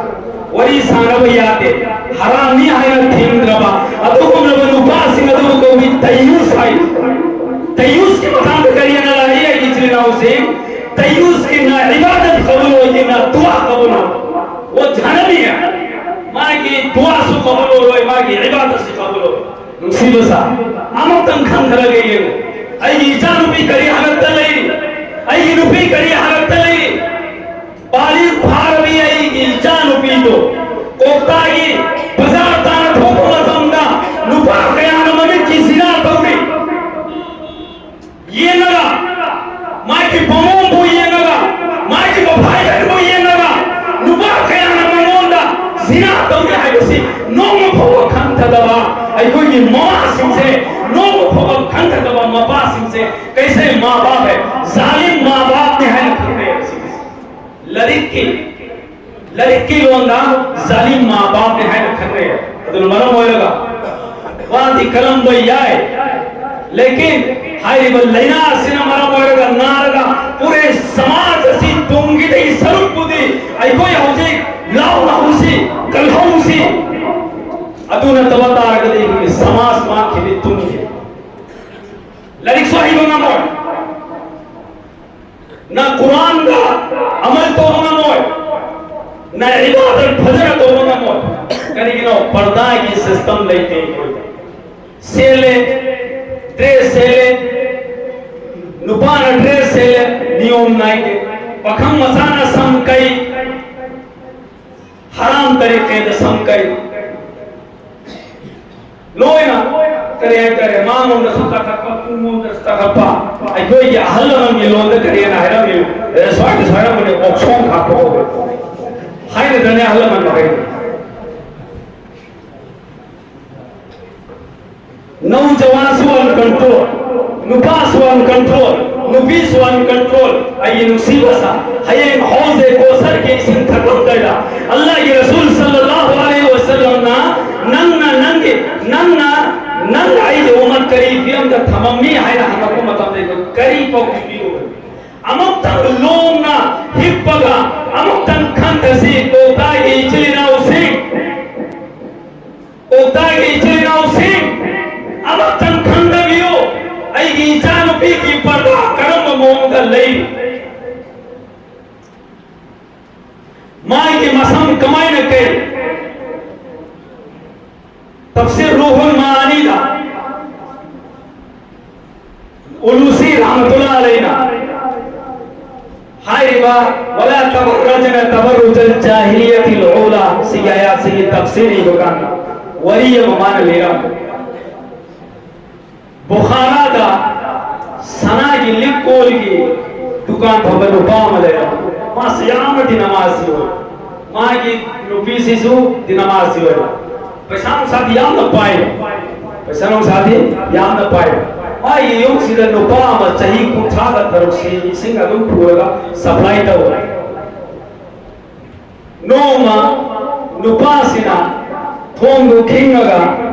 ꯋꯥꯔꯤ ꯁꯥꯟꯅꯕ ꯌꯥꯗꯦ, ꯍꯔꯥꯝꯅꯤ ꯍꯥꯏꯅ ꯊꯤꯡꯗ꯭ꯔꯕ ꯑꯗꯨꯒꯨꯝꯂꯕ ꯅꯨꯄꯥꯁꯤꯡ ꯑꯗꯨꯕꯨ ꯀꯧꯏ ꯇꯌꯨꯁ ꯍꯥꯏ꯫ ꯇꯌꯨꯁꯀꯤ ꯃꯇꯥꯡꯗ ꯀꯔꯤ ꯑꯅ ꯂꯥꯛꯏ ꯑꯩꯒꯤ ꯏꯆꯤꯜ ꯏꯅꯥꯎꯁꯤꯡ? ꯇꯌꯨꯁꯀꯤꯅ ꯏꯕꯥꯗꯠ ꯀꯕꯨꯜ ꯑꯣꯏꯗꯦꯅ ꯗꯨꯋꯥ ꯀꯕꯨꯜ ꯑꯣꯏ꯫ ꯃꯥꯒꯤ ꯗꯨꯋꯥꯁꯨ ꯀꯕꯨꯜ ꯑꯣꯏꯔꯣꯏ, ꯃꯥꯒꯤ ꯏꯕꯥꯗꯠꯁꯨ ꯀꯕꯨꯜ ꯑꯣꯏꯔꯣꯏ꯫ ꯅꯨꯡꯁꯤꯕ ꯁꯥ, ꯑꯃꯨꯛꯇꯪ ꯈꯟꯊꯔꯒ ꯌꯦꯡꯉꯨ꯫ ꯑꯩꯒꯤ ꯏꯆꯥꯅꯨꯄꯤ ꯀꯔꯤ ꯍꯥꯂꯠꯇ ꯂꯩꯔꯤ? ꯑꯩꯒꯤ ꯅꯨꯄꯤ ꯀꯔꯤ ꯍꯥꯂꯠꯇ ꯂꯩꯔꯤ? ꯕꯥꯂꯤꯒ ꯐꯥꯔꯕꯤ ꯑꯩꯒꯤ ꯏꯆꯥꯅꯨꯄꯤꯗꯣ ꯀꯣꯛꯇꯥꯒꯤ ꯕꯖꯥꯔ ꯇꯥꯅ ꯊꯣꯛꯄ ꯃꯇꯝꯗ ꯅꯨꯄꯥ ꯀꯌꯥꯅ ꯃꯃꯤꯠꯀꯤ ꯁꯤꯅꯥ ꯇꯧꯔꯤ꯫ ꯃꯃꯥꯁꯤꯡꯁꯦ ꯅꯣꯡꯃ ꯐꯥꯎꯕ ꯈꯟꯊꯗꯕ ꯃꯄꯥꯁꯤꯡꯁꯦ ꯀꯩꯁꯦ ꯃꯥ ꯕꯥꯞ ꯍꯦ, ꯖꯥꯂꯤꯝ ꯃꯥ ꯕꯥꯞꯅꯦ ꯍꯥꯏꯅ ꯈꯪꯅꯩ꯫ ꯁꯤꯒꯤꯁꯦ ꯂꯥꯏꯔꯤꯛꯀꯤ, ꯂꯥꯏꯔꯤꯛꯀꯤ ꯂꯣꯟꯗ ꯖꯥꯂꯤꯝ ꯃꯥ ꯕꯥꯞꯅꯦ ꯍꯥꯏꯅ ꯈꯪꯅꯩ꯫ ꯑꯗꯨꯅ ꯃꯔꯝ ꯑꯣꯏꯔꯒ ꯋꯥꯗꯤ ꯀꯜꯂꯝꯕ ꯌꯥꯏ, ꯂꯦꯀꯤꯟ ꯍꯥꯏꯔꯤꯕ ꯂꯥꯏꯅꯥ ꯑꯁꯤꯅ ꯃꯔꯝ ꯑꯣꯏꯔꯒ ꯅꯥꯔꯒ ꯄꯨꯔꯦ ꯁꯃꯥꯖ ꯑꯁꯤ ꯇꯨꯡꯒꯤꯗꯒꯤ ꯁꯔꯨꯛꯄꯨꯗꯤ ꯑꯩꯈꯣꯏ ꯍꯧꯖꯤꯛ ꯂꯥꯎꯅ ꯍꯧꯁꯤ, ꯀꯜꯍꯧꯁꯤ꯫ ꯑꯗꯨ ꯅꯠꯇꯕ ꯇꯥꯔꯒꯗꯤ ꯑꯩꯈꯣꯏꯒꯤ ꯁꯃꯥꯖ ꯃꯥꯡꯈꯤꯅꯤ, ꯇꯨꯡꯒꯤ ꯂꯥꯏꯔꯤꯛꯁꯨ ꯍꯩꯕ ꯉꯝꯃꯣꯏ, ꯅ ꯀꯨꯔꯥꯟꯗ ꯑꯃꯜ ꯇꯧꯕ ꯉꯝꯃꯣꯏ, ꯅ ꯏꯕꯥꯗꯠ ꯐꯖꯅ ꯇꯧꯕ ꯉꯝꯃꯣꯏ꯫ ꯀꯔꯤꯒꯤꯅꯣ? ꯄꯔꯗꯥꯒꯤ ꯁꯤꯁꯇꯝ ꯂꯩꯇꯦ ꯑꯩꯈꯣꯏꯗ꯫ ꯁꯦꯠꯂꯦ, ꯗ꯭ꯔꯦꯁ ꯁꯦꯠꯂꯦ, ꯅꯨꯄꯥꯅ ꯗ꯭ꯔꯦꯁ ꯁꯦꯠꯂꯦ, ꯅꯤꯌꯣꯝ ꯅꯥꯏꯗꯦ꯫ ꯄꯥꯈꯪ ꯃꯆꯥꯅ ꯁꯝ ꯀꯛꯏ, ꯍꯔꯥꯝ ꯇꯔꯤꯀꯦꯗ ꯁꯝ ꯀꯛꯏ꯫ ꯂꯣꯏꯅ ꯀꯔꯤ ꯍꯥꯏꯇꯥꯔꯦ, ꯃꯥꯡꯂꯣꯝꯗꯁꯨ ꯆꯥꯈꯠꯄ, ꯇꯨꯡꯂꯣꯝꯗꯁꯨ ꯆꯥꯈꯠꯄ꯫ ꯑꯩꯈꯣꯏꯒꯤ ꯑꯍꯜ ꯂꯃꯟꯒꯤ ꯂꯣꯟꯗ ꯀꯔꯤ ꯍꯥꯏꯅ ꯍꯥꯏꯔꯝꯃꯤ? ꯑꯦ, ꯁ꯭ꯋꯥꯏꯗ ꯁ꯭ꯋꯥꯏꯔꯝꯕꯅꯦ, ꯑꯣꯛꯁꯣꯡ ꯈꯥꯛꯄ ꯀꯧꯋꯦ ꯍꯥꯏꯅꯗ꯭ꯔꯅꯦ ꯑꯍꯜ ꯂꯃꯟ ꯃꯈꯩ? ꯅꯧꯖꯋꯥꯟꯁꯨ ꯑꯟꯀꯟꯇ꯭ꯔꯣꯜ, ꯅꯨꯄꯥꯁꯨ ꯑꯟꯀꯟꯇ꯭ꯔꯣꯜ, ꯅꯨꯄꯤꯁꯨ ꯑꯟꯀꯟꯇ꯭ꯔꯣꯜ꯫ ꯑꯩꯒꯤ ꯅꯨꯡꯁꯤꯕ ꯁꯥ, ꯍꯌꯦꯡ ꯍꯧꯖꯦ ꯀꯣꯁꯔꯒꯤ ꯏꯁꯤꯡ ꯊꯛꯂꯝꯗꯥꯏꯗ ꯑꯜꯂꯥꯍꯒꯤ ꯔꯁꯨꯜ ꯁꯜꯂꯜꯂꯥꯍꯨ ꯑꯂꯩꯍꯤ ꯋꯁꯜꯂꯝꯅ ꯅꯪꯅ ꯅꯪꯒꯤ, ꯅꯪꯅ, ꯅꯪꯅ ꯑꯩꯒꯤ ꯎꯃꯠ ꯀꯔꯤ ꯐꯤꯕꯝꯗ ꯊꯝꯃꯝꯃꯤ ꯍꯥꯏꯅ ꯍꯪꯉꯛꯄ ꯃꯇꯝꯗ ꯑꯩꯈꯣꯏ ꯀꯔꯤ ꯄꯥꯎꯈꯨꯝ ꯄꯤꯒꯗꯒꯦ? ꯑꯃꯨꯛꯇꯪ ꯂꯣꯡꯅ ꯍꯤꯞꯄꯒ ꯑꯃꯨꯛꯇꯪ ꯈꯟꯊꯁꯤ, ꯀꯣꯛꯇꯥꯒꯤ ꯏꯆꯤꯜ ꯏꯅꯥꯎꯁꯤꯡ, ꯀꯣꯛꯇꯥꯒꯤ ꯏꯆꯤꯜ ꯏꯅꯥꯎꯁꯤꯡ, ꯑꯃꯨꯛꯇꯪ ꯈꯟꯊꯕꯤꯌꯨ꯫ ꯑꯩꯒꯤ ꯏꯆꯥꯅꯨꯄꯤꯒꯤ ꯄꯔꯗꯥ ꯀꯔꯝꯕ ꯃꯑꯣꯡꯗ ꯂꯩ? ꯃꯥꯒꯤ ꯃꯁꯝ ꯀꯃꯥꯏꯅ ꯀꯛꯏ? ꯇꯐꯁꯤꯔ ꯔꯨꯍꯨꯜ ꯃꯥꯅꯤꯗ ꯎꯂꯨꯁꯤ ꯔꯍꯃꯇꯨꯜꯂꯥ ꯑꯂꯩꯅ ꯍꯥꯏꯔꯤꯕ "ꯋꯂꯥ ꯇꯕꯔꯔꯖꯅ ꯇꯕꯔꯔꯨꯖꯜ ꯖꯥꯍꯤꯂꯤꯌꯥꯇꯤꯜ ꯎꯂꯥ" ꯁꯤꯒꯤ ꯑꯌꯥꯠꯁꯤꯒꯤ ꯇꯐꯁꯤꯔ ꯏꯕ ꯀꯥꯟꯗ ꯋꯥꯔꯤ ꯑꯃ ꯃꯥꯅ ꯂꯤꯔꯝꯃꯤ꯫ ꯕꯨꯈꯥꯔꯥꯗ ꯁꯅꯥꯒꯤ ꯂꯤꯛꯀꯣꯜꯒꯤ ꯗꯨꯀꯥꯟ ꯐꯝꯕ ꯅꯨꯄꯥ ꯑꯃ ꯂꯩꯔꯝꯃꯤ꯫ ꯃꯥꯁꯤ ꯌꯥꯝꯅ ꯗꯤꯅꯃꯥꯖꯤ ꯑꯣꯏ꯫ ꯃꯥꯒꯤ ꯅꯨꯄꯤꯁꯤꯁꯨ ꯗꯤꯅꯃꯥꯖꯤ ꯑꯣꯏ꯫ ꯄꯩꯁꯥ ꯅꯨꯡꯁꯥꯗꯤ ꯌꯥꯝꯅ ꯄꯥꯏ꯫ ꯄꯩꯁꯥ ꯅꯨꯡꯁꯥꯗꯤ ꯌꯥꯝꯅ ꯄꯥꯏ꯫ ꯃꯥꯒꯤ ꯌꯨꯝꯁꯤꯗ ꯅꯨꯄꯥ ꯑꯃ ꯆꯍꯤ ꯀꯨꯟꯊ꯭ꯔꯥꯒ ꯇꯔꯨꯛꯁꯤ ꯏꯁꯤꯡ ꯑꯗꯨꯝ ꯄꯨꯔꯒ ꯁꯄ꯭ꯂꯥꯏ ꯇꯧꯋꯦ꯫ ꯅꯣꯡꯃ ꯅꯨꯄꯥꯁꯤꯅ ꯊꯣꯡꯗꯨ ꯈꯤꯡꯉꯒ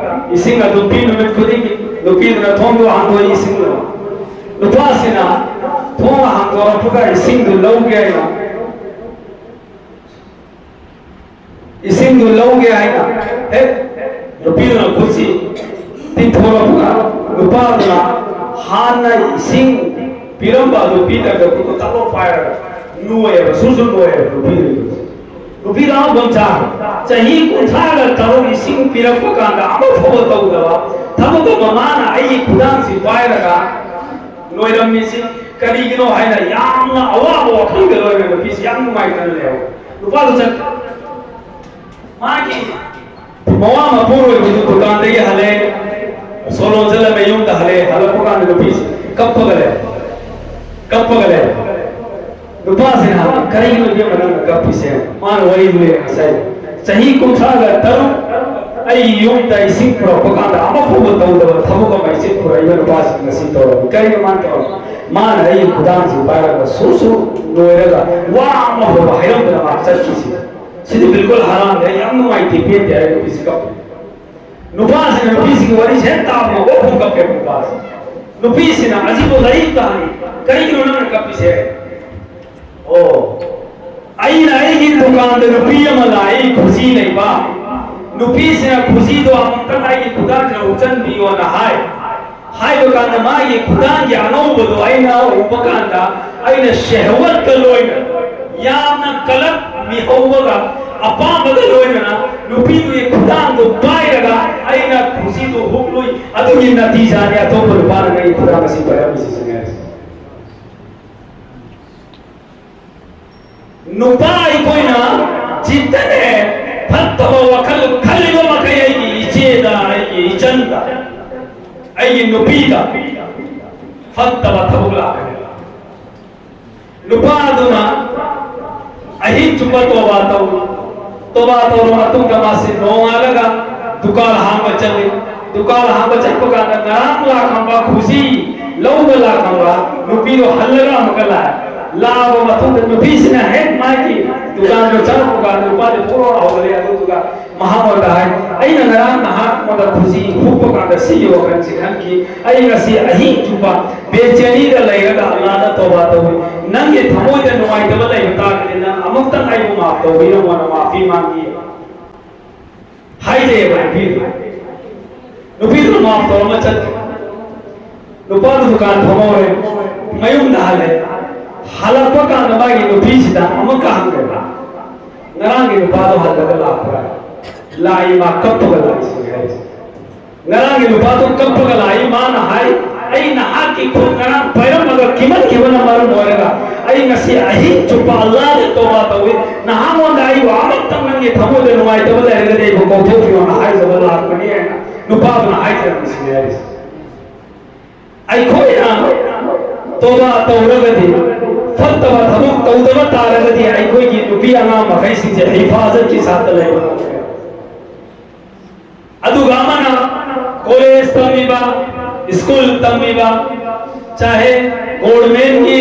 ꯏꯁꯤꯡ ꯑꯗꯨꯝ ꯄꯤ ꯅꯨꯃꯤꯠ ꯈꯨꯗꯤꯡꯒꯤ꯫ ꯅꯨꯄꯤꯗꯨꯅ ꯊꯣꯡꯗꯨ ꯍꯥꯡꯗꯣꯛꯏ, ꯏꯁꯤꯡꯗꯨ꯫ ꯅꯨꯄꯥꯁꯤꯅ ꯊꯣꯡ ꯍꯥꯡꯗꯣꯔꯛꯄꯒ ꯏꯁꯤꯡꯗꯨ ꯂꯧꯒꯦ ꯍꯥꯏꯅ, ꯏꯁꯤꯡꯗꯨ ꯂꯧꯒꯦ ꯍꯥꯏꯅ ꯍꯦꯛ ꯅꯨꯄꯤꯗꯨꯅ ꯈꯨꯠꯁꯤ ꯇꯤꯡꯊꯣꯔꯛꯄꯒ ꯅꯨꯄꯥꯗꯨꯅ ꯍꯥꯟꯅ ꯏꯁꯤꯡ ꯄꯤꯔꯝꯕ ꯑꯗꯨ ꯄꯤꯗ꯭ꯔꯒ ꯈꯨꯠꯇꯨ ꯇꯛꯂꯥꯎ ꯄꯥꯏꯔꯒ ꯅꯣꯏꯑꯦꯕ, ꯁꯨꯔ ꯁꯨꯔ ꯅꯣꯏꯑꯦꯕ ꯅꯨꯄꯤꯗꯨꯒꯤ꯫ ꯅꯨꯄꯤꯗꯣ ꯑꯃꯐꯥꯎ ꯆꯥ-, ꯆꯍꯤ ꯀꯨꯟꯊ꯭ꯔꯥꯒ ꯇꯔꯨꯛ ꯏꯁꯤꯡ ꯄꯤꯔꯛꯄ ꯀꯥꯟꯗ ꯑꯃꯐꯥꯎꯕ ꯇꯧꯗꯕ ꯊꯕꯛ ꯑꯃ ꯃꯥꯅ ꯑꯩꯒꯤ ꯈꯨꯗꯥꯡꯁꯤ ꯄꯥꯏꯔꯒ ꯅꯣꯏꯔꯝꯃꯤꯁꯤ ꯀꯔꯤꯒꯤꯅꯣ ꯍꯥꯏꯅ ꯌꯥꯝꯅ ꯑꯋꯥꯕ ꯋꯥꯈꯜꯒ ꯂꯣꯏꯅꯅ ꯅꯨꯄꯤꯁꯤ ꯌꯥꯝ ꯅꯨꯡꯉꯥꯏꯇꯅ ꯂꯩꯍꯧꯋꯦ꯫ ꯅꯨꯄꯥꯗꯨ ꯆꯠ-, ꯃꯥꯒꯤ ꯃꯋꯥ ꯃꯄꯨꯔꯣꯏꯕꯗꯨ ꯗꯨꯀꯥꯟꯗꯒꯤ ꯍꯜꯂꯦ, ꯁꯣ ꯂꯣꯟꯁꯤꯜꯂꯝꯃꯦ, ꯌꯨꯝꯗ ꯍꯜꯂꯦ꯫ ꯍꯜꯂꯛꯄ ꯀꯥꯟꯗ ꯅꯨꯄꯤꯁꯤ ꯀꯞꯄꯒ ꯂꯩ, ꯀꯞꯄꯒ ꯂꯩ꯫ ꯅꯨꯄꯥꯁꯤꯅ ꯍꯪꯉꯤ, "ꯀꯔꯤꯒꯤꯅꯣ ꯏꯕꯦꯝꯃ ꯅꯪꯅ ꯀꯞꯄꯤꯁꯦ?" ꯃꯥꯅ ꯋꯥꯔꯤ ꯂꯤꯔꯦ ꯉꯁꯥꯏ, "ꯆꯍꯤ ꯀꯨꯟꯊ꯭ꯔꯥꯒ ꯇꯔꯨꯛ ꯑꯩꯒꯤ ꯌꯨꯝꯗ ꯏꯁꯤꯡ ꯄꯨꯔꯛꯄ ꯀꯥꯟꯗ ꯑꯃꯐꯥꯎꯕ ꯇꯧꯗꯕ ꯊꯕꯛ ꯑꯃ ꯏꯁꯤꯡ ꯄꯨꯔꯛꯏꯕ ꯅꯨꯄꯥꯁꯤꯅ ꯉꯁꯤ ꯇꯧꯔꯝꯃꯤ꯫ ꯀꯔꯤꯅꯣ ꯃꯥꯅ ꯇꯧꯔꯝꯃꯤ? ꯃꯥꯅ ꯑꯩꯒꯤ ꯈꯨꯗꯥꯡꯁꯤ ꯄꯥꯏꯔꯒ ꯁꯨꯔ ꯁꯨꯔ ꯅꯣꯏꯔꯒ ꯋꯥ ꯑꯃꯐꯥꯎꯕ ꯍꯥꯏꯔꯝꯗꯅ ꯃꯥ ꯆꯠꯈꯤꯁꯦ꯫ ꯁꯤꯗꯤ ꯕꯤꯜꯀꯨꯜ ꯍꯔꯥꯝꯅꯤ, ꯑꯩ ꯌꯥꯝ ꯅꯨꯡꯉꯥꯏꯇꯦ, ꯄꯦꯟꯗꯦ" ꯍꯥꯏꯔꯒ ꯅꯨꯄꯤꯁꯤ ꯀꯞꯄꯤ꯫ ꯅꯨꯄꯥꯁꯤꯅ ꯅꯨꯄꯤꯁꯤꯒꯤ ꯋꯥꯔꯤꯁꯦ ꯍꯦꯛ ꯇꯥꯕꯒ ꯑꯣꯛ ꯍꯣꯡ ꯀꯞꯄꯦ ꯅꯨꯄꯥꯁꯤ꯫ ꯅꯨꯄꯤꯁꯤꯅ ꯑꯁꯤꯕꯨ ꯂꯥꯏꯔꯤꯛ ꯇꯥꯍꯜꯂꯤ, "ꯀꯔꯤꯒꯤꯅꯣ ꯅꯪꯅ ꯀꯞꯄꯤꯁꯦ?" "ꯑꯣ, ꯑꯩꯅ ꯑꯩꯒꯤ ꯗꯨꯀꯥꯟꯗ ꯅꯨꯄꯤ ꯑꯃ ꯂꯥꯛꯏ, ꯈꯨꯖꯤ ꯂꯩꯕ꯫ ꯅꯨꯄꯤꯁꯤꯅ ꯈꯨꯖꯤꯗꯣ ꯑꯃꯨꯛꯇꯪ ꯑꯩꯒꯤ ꯈꯨꯗꯥꯡꯁꯤꯗ ꯎꯞꯆꯟꯕꯤꯌꯣꯅ ꯍꯥꯏ꯫ ꯍꯥꯏꯕ ꯀꯥꯟꯗ ꯃꯥꯒꯤ ꯈꯨꯗꯥꯡꯒꯤ ꯑꯉꯧꯕꯗꯣ ꯑꯩꯅ ꯎꯕ ꯀꯥꯟꯗ ꯑꯩꯅ ꯁꯦꯍꯋꯠꯀ ꯂꯣꯏꯅ ꯌꯥꯝꯅ ꯀꯂꯛ ꯃꯤꯍꯧꯕꯒ ꯑꯄꯥꯝꯕꯒ ꯂꯣꯏꯅꯅ ꯅꯨꯄꯤꯗꯨꯒꯤ ꯈꯨꯗꯥꯡꯗꯨ ꯄꯥꯏꯔꯒ ꯑꯩꯅ ꯈꯨꯖꯤꯗꯨ ꯍꯨꯛꯂꯨꯏ꯫ ꯑꯗꯨꯒꯤ ꯅꯇꯤꯖꯥꯅꯤ ꯑꯇꯣꯞꯄ ꯅꯨꯄꯥꯅ ꯅꯪꯒꯤ ꯈꯨꯗꯥꯡ ꯑꯁꯤ ꯄꯥꯏꯔꯝꯃꯤꯁꯤ", ꯁꯤꯅꯦ꯫ ꯅꯨꯄꯥ ꯑꯩꯈꯣꯏꯅ ꯆꯤꯠꯇꯅꯦ ꯐꯠꯇꯕ ꯋꯥꯈꯜ ꯈꯜꯂꯤꯕ ꯃꯈꯩ ꯑꯩꯒꯤ ꯏꯆꯦꯗ, ꯑꯩꯒꯤ ꯏꯆꯟꯗ, ꯑꯩꯒꯤ ꯅꯨꯄꯤꯗ ꯐꯠꯇꯕ ꯊꯕꯛ ꯂꯥꯛꯀꯅꯤ꯫ ꯅꯨꯄꯥꯗꯨꯅ ꯑꯍꯤꯡ ꯆꯨꯞꯄ ꯇꯣꯕꯥ ꯇꯧ, ꯇꯣꯕꯥ ꯇꯧꯔꯕ ꯃꯇꯨꯡꯗ ꯃꯥꯁꯤ ꯅꯣꯡꯉꯥꯜꯂꯒ ꯗꯨꯀꯥꯟ ꯍꯥꯡꯕ ꯆꯠꯂꯤ꯫ ꯗꯨꯀꯥꯟ ꯍꯥꯡꯕ ꯆꯠꯄ ꯀꯥꯟꯗ ꯉꯔꯥꯡ ꯂꯥꯛꯂꯝꯕ ꯈꯨꯖꯤ ꯂꯧꯕ ꯂꯥꯛꯂꯝꯕ ꯅꯨꯄꯤꯗꯣ ꯍꯜꯂꯒ ꯑꯃꯨꯛꯀ ꯂꯥꯛꯑꯦ꯫ ꯂꯥꯛꯑꯕ ꯃꯇꯨꯡꯗ ꯅꯨꯄꯤꯁꯤꯅ ꯍꯦꯛ ꯃꯥꯒꯤ ꯗꯨꯀꯥꯟꯗꯣ ꯆꯪꯉꯛꯄ ꯀꯥꯟꯗ ꯅꯨꯄꯥꯗꯤ ꯄꯣꯔꯣ ꯍꯧꯒꯠꯂꯦ꯫ ꯑꯗꯨꯗꯨꯒ ꯃꯍꯥꯛꯉꯣꯟꯗ ꯍꯥꯏ, "ꯑꯩꯅ ꯉꯔꯥꯡ ꯅꯍꯥꯛꯉꯣꯟꯗ ꯈꯨꯖꯤ ꯍꯨꯛꯄ ꯀꯥꯟꯗ ꯁꯤꯒꯤ ꯋꯥꯈꯜꯁꯤ ꯈꯟꯈꯤ꯫ ꯑꯩ ꯉꯁꯤ ꯑꯍꯤꯡ ꯆꯨꯞꯄ ꯕꯦꯆꯦꯅꯤꯗ ꯂꯩꯔꯒ ꯑꯜꯂꯥꯗ ꯇꯧꯕ ꯇꯧꯏ꯫ ꯅꯪꯒꯤ ꯊꯃꯣꯏꯗ ꯅꯨꯡꯉꯥꯏꯇꯕ ꯂꯩꯕ ꯇꯥꯔꯒꯗꯤ ꯅꯪ ꯑꯃꯨꯛꯇꯪ ꯑꯩꯕꯨ ꯃꯥꯐ ꯇꯧꯕꯤꯔꯝꯃꯣꯅ ꯃꯥꯐꯤ ꯃꯥꯡꯉꯤ" ꯍꯥꯏꯖꯩꯑꯕ ꯅꯨꯄꯤꯗꯨ꯫ ꯅꯨꯄꯤꯗꯨꯅ ꯃꯥꯐ ꯇꯧꯔꯝꯃ ꯆꯠꯈꯤ꯫ ꯅꯨꯄꯥꯗꯨ ꯗꯨꯀꯥꯟ ꯐꯝꯍꯧꯔꯦ, ꯃꯌꯨꯝꯗ ꯍꯜꯂꯦ꯫ ꯍꯜꯂꯛꯄ ꯀꯥꯟꯗ ꯃꯥꯒꯤ ꯅꯨꯄꯤꯁꯤꯗ ꯑꯃꯨꯛꯀ ꯍꯪꯉꯦꯕ, "ꯉꯔꯥꯡꯒꯤ ꯅꯨꯄꯥꯗꯣ ꯍꯜꯂꯒ ꯂꯥꯛꯄ꯭ꯔꯥ?" "ꯂꯥꯛꯏ, ꯃꯥ ꯀꯞꯄꯒ ꯂꯥꯛꯏ" ꯁꯤꯅꯤ ꯍꯥꯏꯔꯤꯁꯦ꯫ ꯉꯔꯥꯡꯒꯤ ꯅꯨꯄꯥꯗꯣ ꯀꯞꯄꯒ ꯂꯥꯛꯏ, ꯃꯥꯅ ꯍꯥꯏ, "ꯑꯩ ꯅꯍꯥꯛꯀꯤ ꯈꯨꯠ ꯉꯔꯥꯡ ꯄꯥꯏꯔꯝꯃꯒ ꯀꯤꯃꯟꯈꯤꯕꯅ ꯃꯔꯝ ꯑꯣꯏꯔꯒ ꯑꯩ ꯉꯁꯤ ꯑꯍꯤꯡ ꯆꯨꯞꯄ ꯑꯜꯂꯥꯗ ꯇꯧꯕ ꯇꯧꯏ, ꯅꯍꯥꯛꯉꯣꯟꯗ ꯑꯩꯕꯨ ꯑꯃꯇꯪ ꯅꯪꯒꯤ ꯊꯃꯣꯏꯗ ꯅꯨꯡꯉꯥꯏꯇꯕ ꯂꯩꯔꯒꯗꯤ ꯑꯩꯕꯨ ꯀꯧꯊꯣꯛꯄꯤꯌꯣꯅ ꯍꯥꯏꯖꯕ ꯂꯥꯛꯄꯅꯤ" ꯍꯥꯏꯅ ꯅꯨꯄꯥꯗꯨꯅ ꯍꯥꯏꯖꯔꯝꯃꯤꯁꯤꯅꯤ ꯍꯥꯏꯔꯤꯁꯦ꯫ ꯑꯩꯈꯣꯏꯅ ꯇꯣꯕꯥ ꯇꯧꯔꯒꯗꯤ, ꯐꯠꯇꯕ ꯊꯕꯛ ꯇꯧꯗꯕ ꯇꯥꯔꯒꯗꯤ ꯑꯩꯈꯣꯏꯒꯤ ꯅꯨꯄꯤ ꯑꯉꯥꯡ ꯃꯈꯩꯁꯤꯡꯁꯦ ꯍꯤꯐꯥꯖꯠꯀꯤ ꯁꯥꯠꯇ ꯂꯩꯕ ꯉꯝꯒꯅꯤ꯫ ꯑꯗꯨꯒ ꯑꯃꯅ ꯀꯣꯂꯦꯖ ꯇꯝꯃꯤꯕ, ꯁ꯭ꯀꯨꯜ ꯇꯝꯃꯤꯕ, ꯆꯥꯍꯦ ꯒꯣꯔꯃꯦꯟꯒꯤ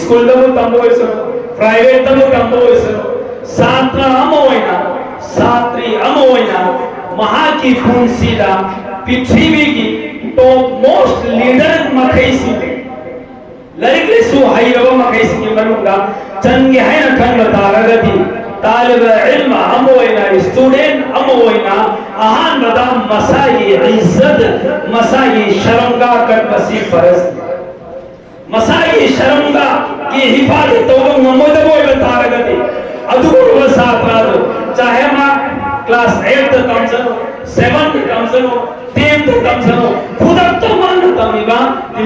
ꯁ꯭ꯀꯨꯜꯗꯕꯨ ꯇꯝꯕ ꯑꯣꯏꯁꯅꯨ, ꯄ꯭ꯔꯥꯏꯚꯦꯠꯇꯕꯨ ꯇꯝꯕ ꯑꯣꯏꯁꯅꯨ, ꯁꯥꯇ꯭ꯔ ꯑꯃ ꯑꯣꯏꯅ, ꯁꯥꯇ꯭ꯔꯤ ꯑꯃ ꯑꯣꯏꯅ ꯃꯍꯥꯛꯀꯤ ꯄꯨꯟꯁꯤꯗ ꯄ꯭ꯔꯤꯊꯤꯕꯤꯒꯤ ꯇꯣꯞ ꯃꯣꯁ ꯂꯤꯗꯔ ꯃꯈꯩꯁꯤꯡ, ꯂꯥꯏꯔꯤꯛ ꯂꯥꯏꯁꯨ ꯍꯩꯔꯕ ꯃꯈꯩꯁꯤꯡꯒꯤ ꯃꯅꯨꯡꯗ ꯆꯟꯒꯦ ꯍꯥꯏꯅ ꯈꯟꯕ ꯇꯥꯔꯒꯗꯤ, ꯇꯥꯂꯤꯕ ꯏꯜꯃ ꯑꯃ ꯑꯣꯏꯅ, ꯁ꯭ꯇꯨꯗꯦꯟ ꯑꯃ ꯑꯣꯏꯅ ꯑꯍꯥꯟꯕꯗ ꯃꯁꯥꯒꯤ ꯏꯖꯠ, ꯃꯁꯥꯒꯤ ꯁꯔꯝꯒꯥ ꯀꯟꯕꯁꯤ ꯐꯔꯖꯅꯤ꯫ ꯃꯁꯥꯒꯤ ꯁꯔꯝꯒꯥꯒꯤ ꯍꯤꯐꯥꯖꯠ ꯇꯧꯕ ꯉꯝꯃꯣꯏꯗꯕ ꯑꯣꯏꯕ ꯇꯥꯔꯒꯗꯤ, ꯑꯗꯨꯒꯨꯝꯂꯕ ꯁꯥꯇ꯭ꯔ ꯑꯗꯨ, ꯆꯥꯍꯦ ꯃꯥ ꯀ꯭ꯂꯥꯁ ꯑꯩꯠꯇ ꯇꯝꯁꯅꯨ, ꯁꯚꯦꯟꯗ ꯇꯝꯁꯅꯨ, ꯇꯦꯟꯗ ꯇꯝꯁꯅꯨ, ꯈꯨꯗꯛꯇ ꯃꯥꯅ ꯇꯝꯃꯤꯕ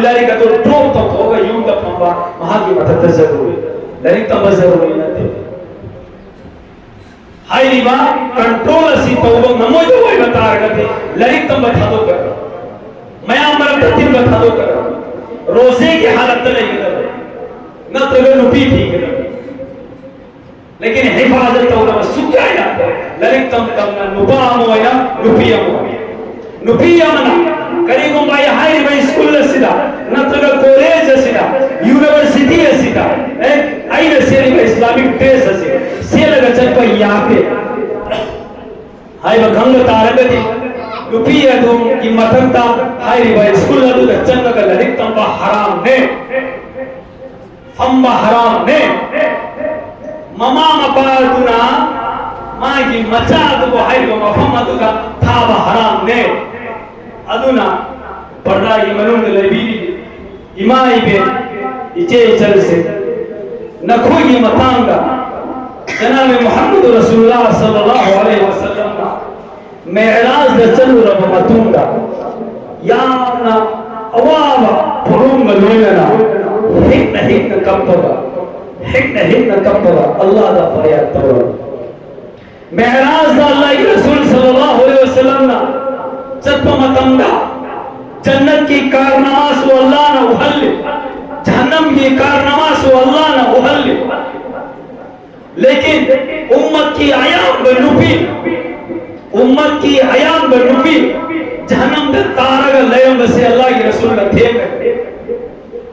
ꯂꯥꯏꯔꯤꯛ ꯑꯗꯨ ꯗ꯭ꯔꯣꯞ ꯇꯧꯊꯣꯛꯑꯒ ꯌꯨꯝꯗ ꯐꯝꯕ ꯃꯍꯥꯛꯀꯤ ꯃꯊꯛꯇ ꯖꯔꯨꯔꯤ꯫ ꯂꯥꯏꯔꯤꯛ ꯇꯝꯕ ꯖꯔꯨꯔꯤ ꯅꯠꯇꯦ꯫ ꯍꯥꯏꯔꯤꯕ ꯀꯟꯇ꯭ꯔꯣꯜ ꯑꯁꯤ ꯇꯧꯕ ꯉꯝꯃꯣꯏꯗꯕ ꯑꯣꯏꯕ ꯇꯥꯔꯒꯗꯤ ꯂꯥꯏꯔꯤꯛ ꯇꯝꯕ ꯊꯥꯗꯣꯛꯀꯗꯕ, ꯃꯌꯥꯝ ꯃꯔꯛꯇ ꯇꯤꯟꯕ ꯊꯥꯗꯣꯛꯀꯗꯕ, ꯔꯣꯖꯦꯒꯤ ꯍꯥꯂꯠꯇ ꯂꯩꯒꯗꯕ, ꯅꯠꯇ꯭ꯔꯒ ꯅꯨꯄꯤ ꯊꯤꯒꯗꯕ꯫ ꯂꯦꯀꯤꯟ ꯍꯤꯐꯥꯖꯠ ꯇꯧꯗꯕ ꯁꯨꯛꯌꯥ ꯌꯥꯗꯦ꯫ ꯂꯥꯏꯔꯤꯛ ꯇꯝ ꯇꯝꯅ ꯅꯨꯄꯥ ꯑꯃ ꯑꯣꯏꯅ, ꯅꯨꯄꯤ ꯑꯃ ꯑꯣꯏꯅ꯫ ꯅꯨꯄꯤ ꯑꯃꯅ ꯀꯔꯤꯒꯨꯝꯕ ꯑꯩ ꯍꯥꯏꯔꯤꯕ ꯁ꯭ꯀꯨꯜ ꯑꯁꯤꯗ ꯅꯠꯇ꯭ꯔꯒ ꯀꯣꯂꯦꯖ ꯑꯁꯤꯗ, ꯌꯨꯅꯤꯚꯔꯁꯤꯇꯤ ꯑꯁꯤꯗ, ꯑꯦ, ꯑꯩꯅ ꯁꯦꯠꯂꯤꯕ ꯏꯁꯂꯥꯃꯤꯛ ꯗ꯭ꯔꯦꯁ ꯑꯁꯤ ꯁꯦꯠꯂꯒ ꯆꯠꯄ ꯌꯥꯗꯦ ꯍꯥꯏꯕ ꯈꯪꯕ ꯇꯥꯔꯒꯗꯤ, ꯅꯨꯄꯤ ꯑꯗꯨꯒꯤ ꯃꯊꯛꯇ ꯍꯥꯏꯔꯤꯕ ꯁ꯭ꯀꯨꯜ ꯑꯗꯨꯗ ꯆꯪꯉꯒ ꯂꯥꯏꯔꯤꯛ ꯇꯝꯕ ꯍꯔꯥꯝꯅꯦ, ꯐꯝꯕ ꯍꯔꯥꯝꯅꯦ꯫ ꯃꯃꯥ ꯃꯄꯥ ꯑꯗꯨꯅ ꯃꯥꯒꯤ ꯃꯆꯥ ꯑꯗꯨꯕꯨ ꯍꯥꯏꯔꯤꯕ ꯃꯐꯝ ꯑꯗꯨꯗ ꯊꯥꯕ ꯍꯔꯥꯝꯅꯦ꯫ ꯑꯗꯨꯅ ꯄꯔꯗꯥꯒꯤ ꯃꯅꯨꯡꯗ ꯂꯩꯕꯤꯔꯤꯕ ꯏꯃꯥ ꯏꯕꯦꯟ, ꯏꯆꯦ ꯏꯆꯜꯁꯤꯡ, ꯅꯈꯣꯏꯒꯤ ꯃꯇꯥꯡꯗ ꯖꯅꯥꯕꯤ ꯃꯨꯍꯝꯃꯗꯨ ꯔꯁꯨꯂꯨꯜꯂꯥꯍ ꯁꯜꯂꯜꯂꯥꯍꯨ ꯑꯂꯩꯍꯤ ꯋꯁꯜꯂꯝꯅ ꯃꯦꯔꯥꯖꯗ ꯆꯠꯂꯨꯔꯕ ꯃꯇꯨꯡꯗ ꯌꯥꯝꯅ ꯑꯋꯥꯕ ꯄꯣꯠꯂꯨꯝꯒ ꯂꯣꯏꯅꯅ ꯍꯤꯛꯅ ꯍꯤꯛꯅ ꯀꯞꯄꯒ, ꯍꯤꯛꯅ ꯍꯤꯛꯅ ꯀꯞꯄꯒ ꯑꯜꯂꯥꯍꯗ ꯐꯔꯤꯌꯥꯗ ꯇꯧꯔꯕ꯫ ꯃꯦꯔꯥꯖꯗ ꯑꯜꯂꯥꯍꯒꯤ ꯔꯁꯨꯜ ꯁꯜꯂꯜꯂꯥꯍꯨ ꯑꯂꯩꯍꯤ ꯋꯁꯜꯂꯝꯅ ꯆꯠꯄ ꯃꯇꯝꯗ ꯖꯟꯅꯠꯀꯤ ꯀꯥꯔꯅꯥꯃꯥꯁꯨ ꯑꯜꯂꯥꯍꯅ ꯎꯍꯜꯂꯤ, ꯖꯍꯟꯅꯝꯒꯤ ꯀꯥꯔꯅꯥꯃꯥꯁꯨ ꯑꯜꯂꯥꯍꯅ ꯎꯍꯜꯂꯤ꯫ ꯂꯦꯀꯤꯟ ꯎꯝꯃꯠꯀꯤ ꯑꯌꯥꯝꯕ ꯅꯨꯄꯤ, ꯎꯝꯃꯠꯀꯤ ꯑꯌꯥꯝꯕ ꯅꯨꯄꯤ ꯖꯍꯟꯅꯝꯗ ꯇꯥꯔꯒ ꯂꯩꯔꯝꯕꯁꯦ ꯑꯜꯂꯥꯍꯒꯤ ꯔꯁꯨꯜꯅ ꯊꯦꯡꯅꯩ꯫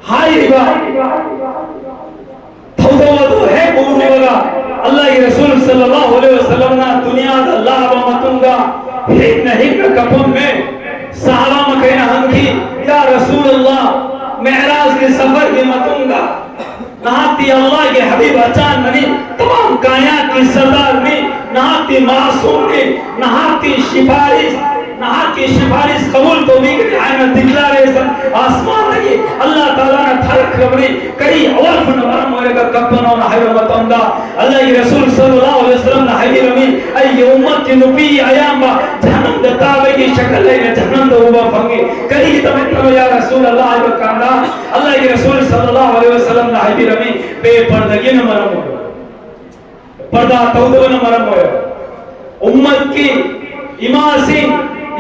ꯍꯥꯏꯔꯤꯕ ꯊꯧꯗꯣꯛ ꯑꯗꯨ ꯍꯦꯛ ꯎꯔꯨꯕꯒ ꯑꯜꯂꯥꯍꯒꯤ ꯔꯁꯨꯜ ꯁꯜꯂꯜꯂꯥꯍꯨ ꯑꯂꯩꯍꯤ ꯋꯁꯜꯂꯝꯅ ꯗꯨꯅꯤꯌꯥꯗ ꯂꯥꯛꯑꯕ ꯃꯇꯨꯡꯗ ꯍꯤꯛꯅ ꯍꯤꯛꯅ ꯀꯞꯄꯝꯃꯦ꯫ ꯁꯍꯥꯕꯥ ꯃꯈꯩꯅ ꯍꯪꯈꯤ, "ꯌꯥ ꯔꯁꯨꯜ ꯑꯜꯂꯥꯍ, ꯃꯦꯔꯥꯖꯀꯤ ꯁꯐꯔꯒꯤ ꯃꯇꯨꯡꯗ ꯅꯍꯥꯛꯇꯤ ꯑꯜꯂꯥꯍꯒꯤ ꯍꯕꯤꯕ ꯑꯆꯥꯟꯕꯅꯤ, ꯇꯃꯥꯝ ꯀꯥꯏꯅꯥꯠꯀꯤ ꯁꯔꯗꯥꯔꯅꯤ, ꯅꯍꯥꯛꯇꯤ ꯃꯥꯁꯨꯝꯅꯤ, ꯅꯍꯥꯛꯀꯤ ꯁꯤꯐꯥꯔꯤꯁ, ꯅꯍꯥꯛꯀꯤ ꯁꯤꯐꯥꯔꯤꯁ ꯀꯕꯨꯜ ꯇꯧꯕꯤꯒꯅꯤ" ꯍꯥꯏꯅ ꯗꯤꯀ꯭ꯂꯥꯔꯦꯁꯟ ꯑꯁꯃꯥꯟꯗꯒꯤ ꯑꯜꯂꯥꯍ ꯇꯥꯂꯥꯅ ꯊꯥꯔꯛꯈ꯭ꯔꯕꯅꯤ꯫ ꯀꯔꯤ ꯑꯋꯥꯕꯅ ꯃꯔꯝ ꯑꯣꯏꯔꯒ ꯀꯞꯄꯅꯣꯅ ꯍꯥꯏꯕ ꯃꯇꯝꯗ ꯑꯜꯂꯥꯍꯒꯤ ꯔꯁꯨꯜ ꯁꯜꯂꯜꯂꯥꯍꯨ ꯑꯂꯩꯍꯤ ꯋꯁꯜꯂꯝꯅ ꯍꯥꯏꯕꯤꯔꯝꯃꯤ, "ꯑꯩꯒꯤ ꯎꯝꯃꯠꯀꯤ ꯅꯨꯄꯤ ꯑꯌꯥꯝꯕ ꯖꯍꯟꯅꯝꯗ ꯇꯥꯕꯒꯤ ꯁꯀꯜ ꯑꯩꯅ ꯖꯍꯟꯅꯝꯗ ꯎꯕ ꯐꯪꯉꯤ꯫ ꯀꯔꯤꯒꯤꯗꯃꯛꯇꯅꯣ ꯌꯥ ꯔꯁꯨꯜ ꯑꯜꯂꯥꯍ?" ꯍꯥꯏꯕ ꯀꯥꯟꯗ ꯑꯜꯂꯥꯍꯒꯤ ꯔꯁꯨꯜ ꯁꯜꯂꯜꯂꯥꯍꯨ ꯑꯂꯩꯍꯤ ꯋꯁꯜꯂꯝꯅ ꯍꯥꯏꯕꯤꯔꯝꯃꯤ, "ꯕꯦꯄꯔꯗꯒꯤꯅ ꯃꯔꯝ ꯑꯣꯏꯔꯒ, ꯄꯔꯗꯥ ꯇꯧꯗꯕꯅ ꯃꯔꯝ ꯑꯣꯏꯔꯒ ꯎꯝꯃꯠꯀꯤ ꯏꯃꯥꯁꯤꯡ,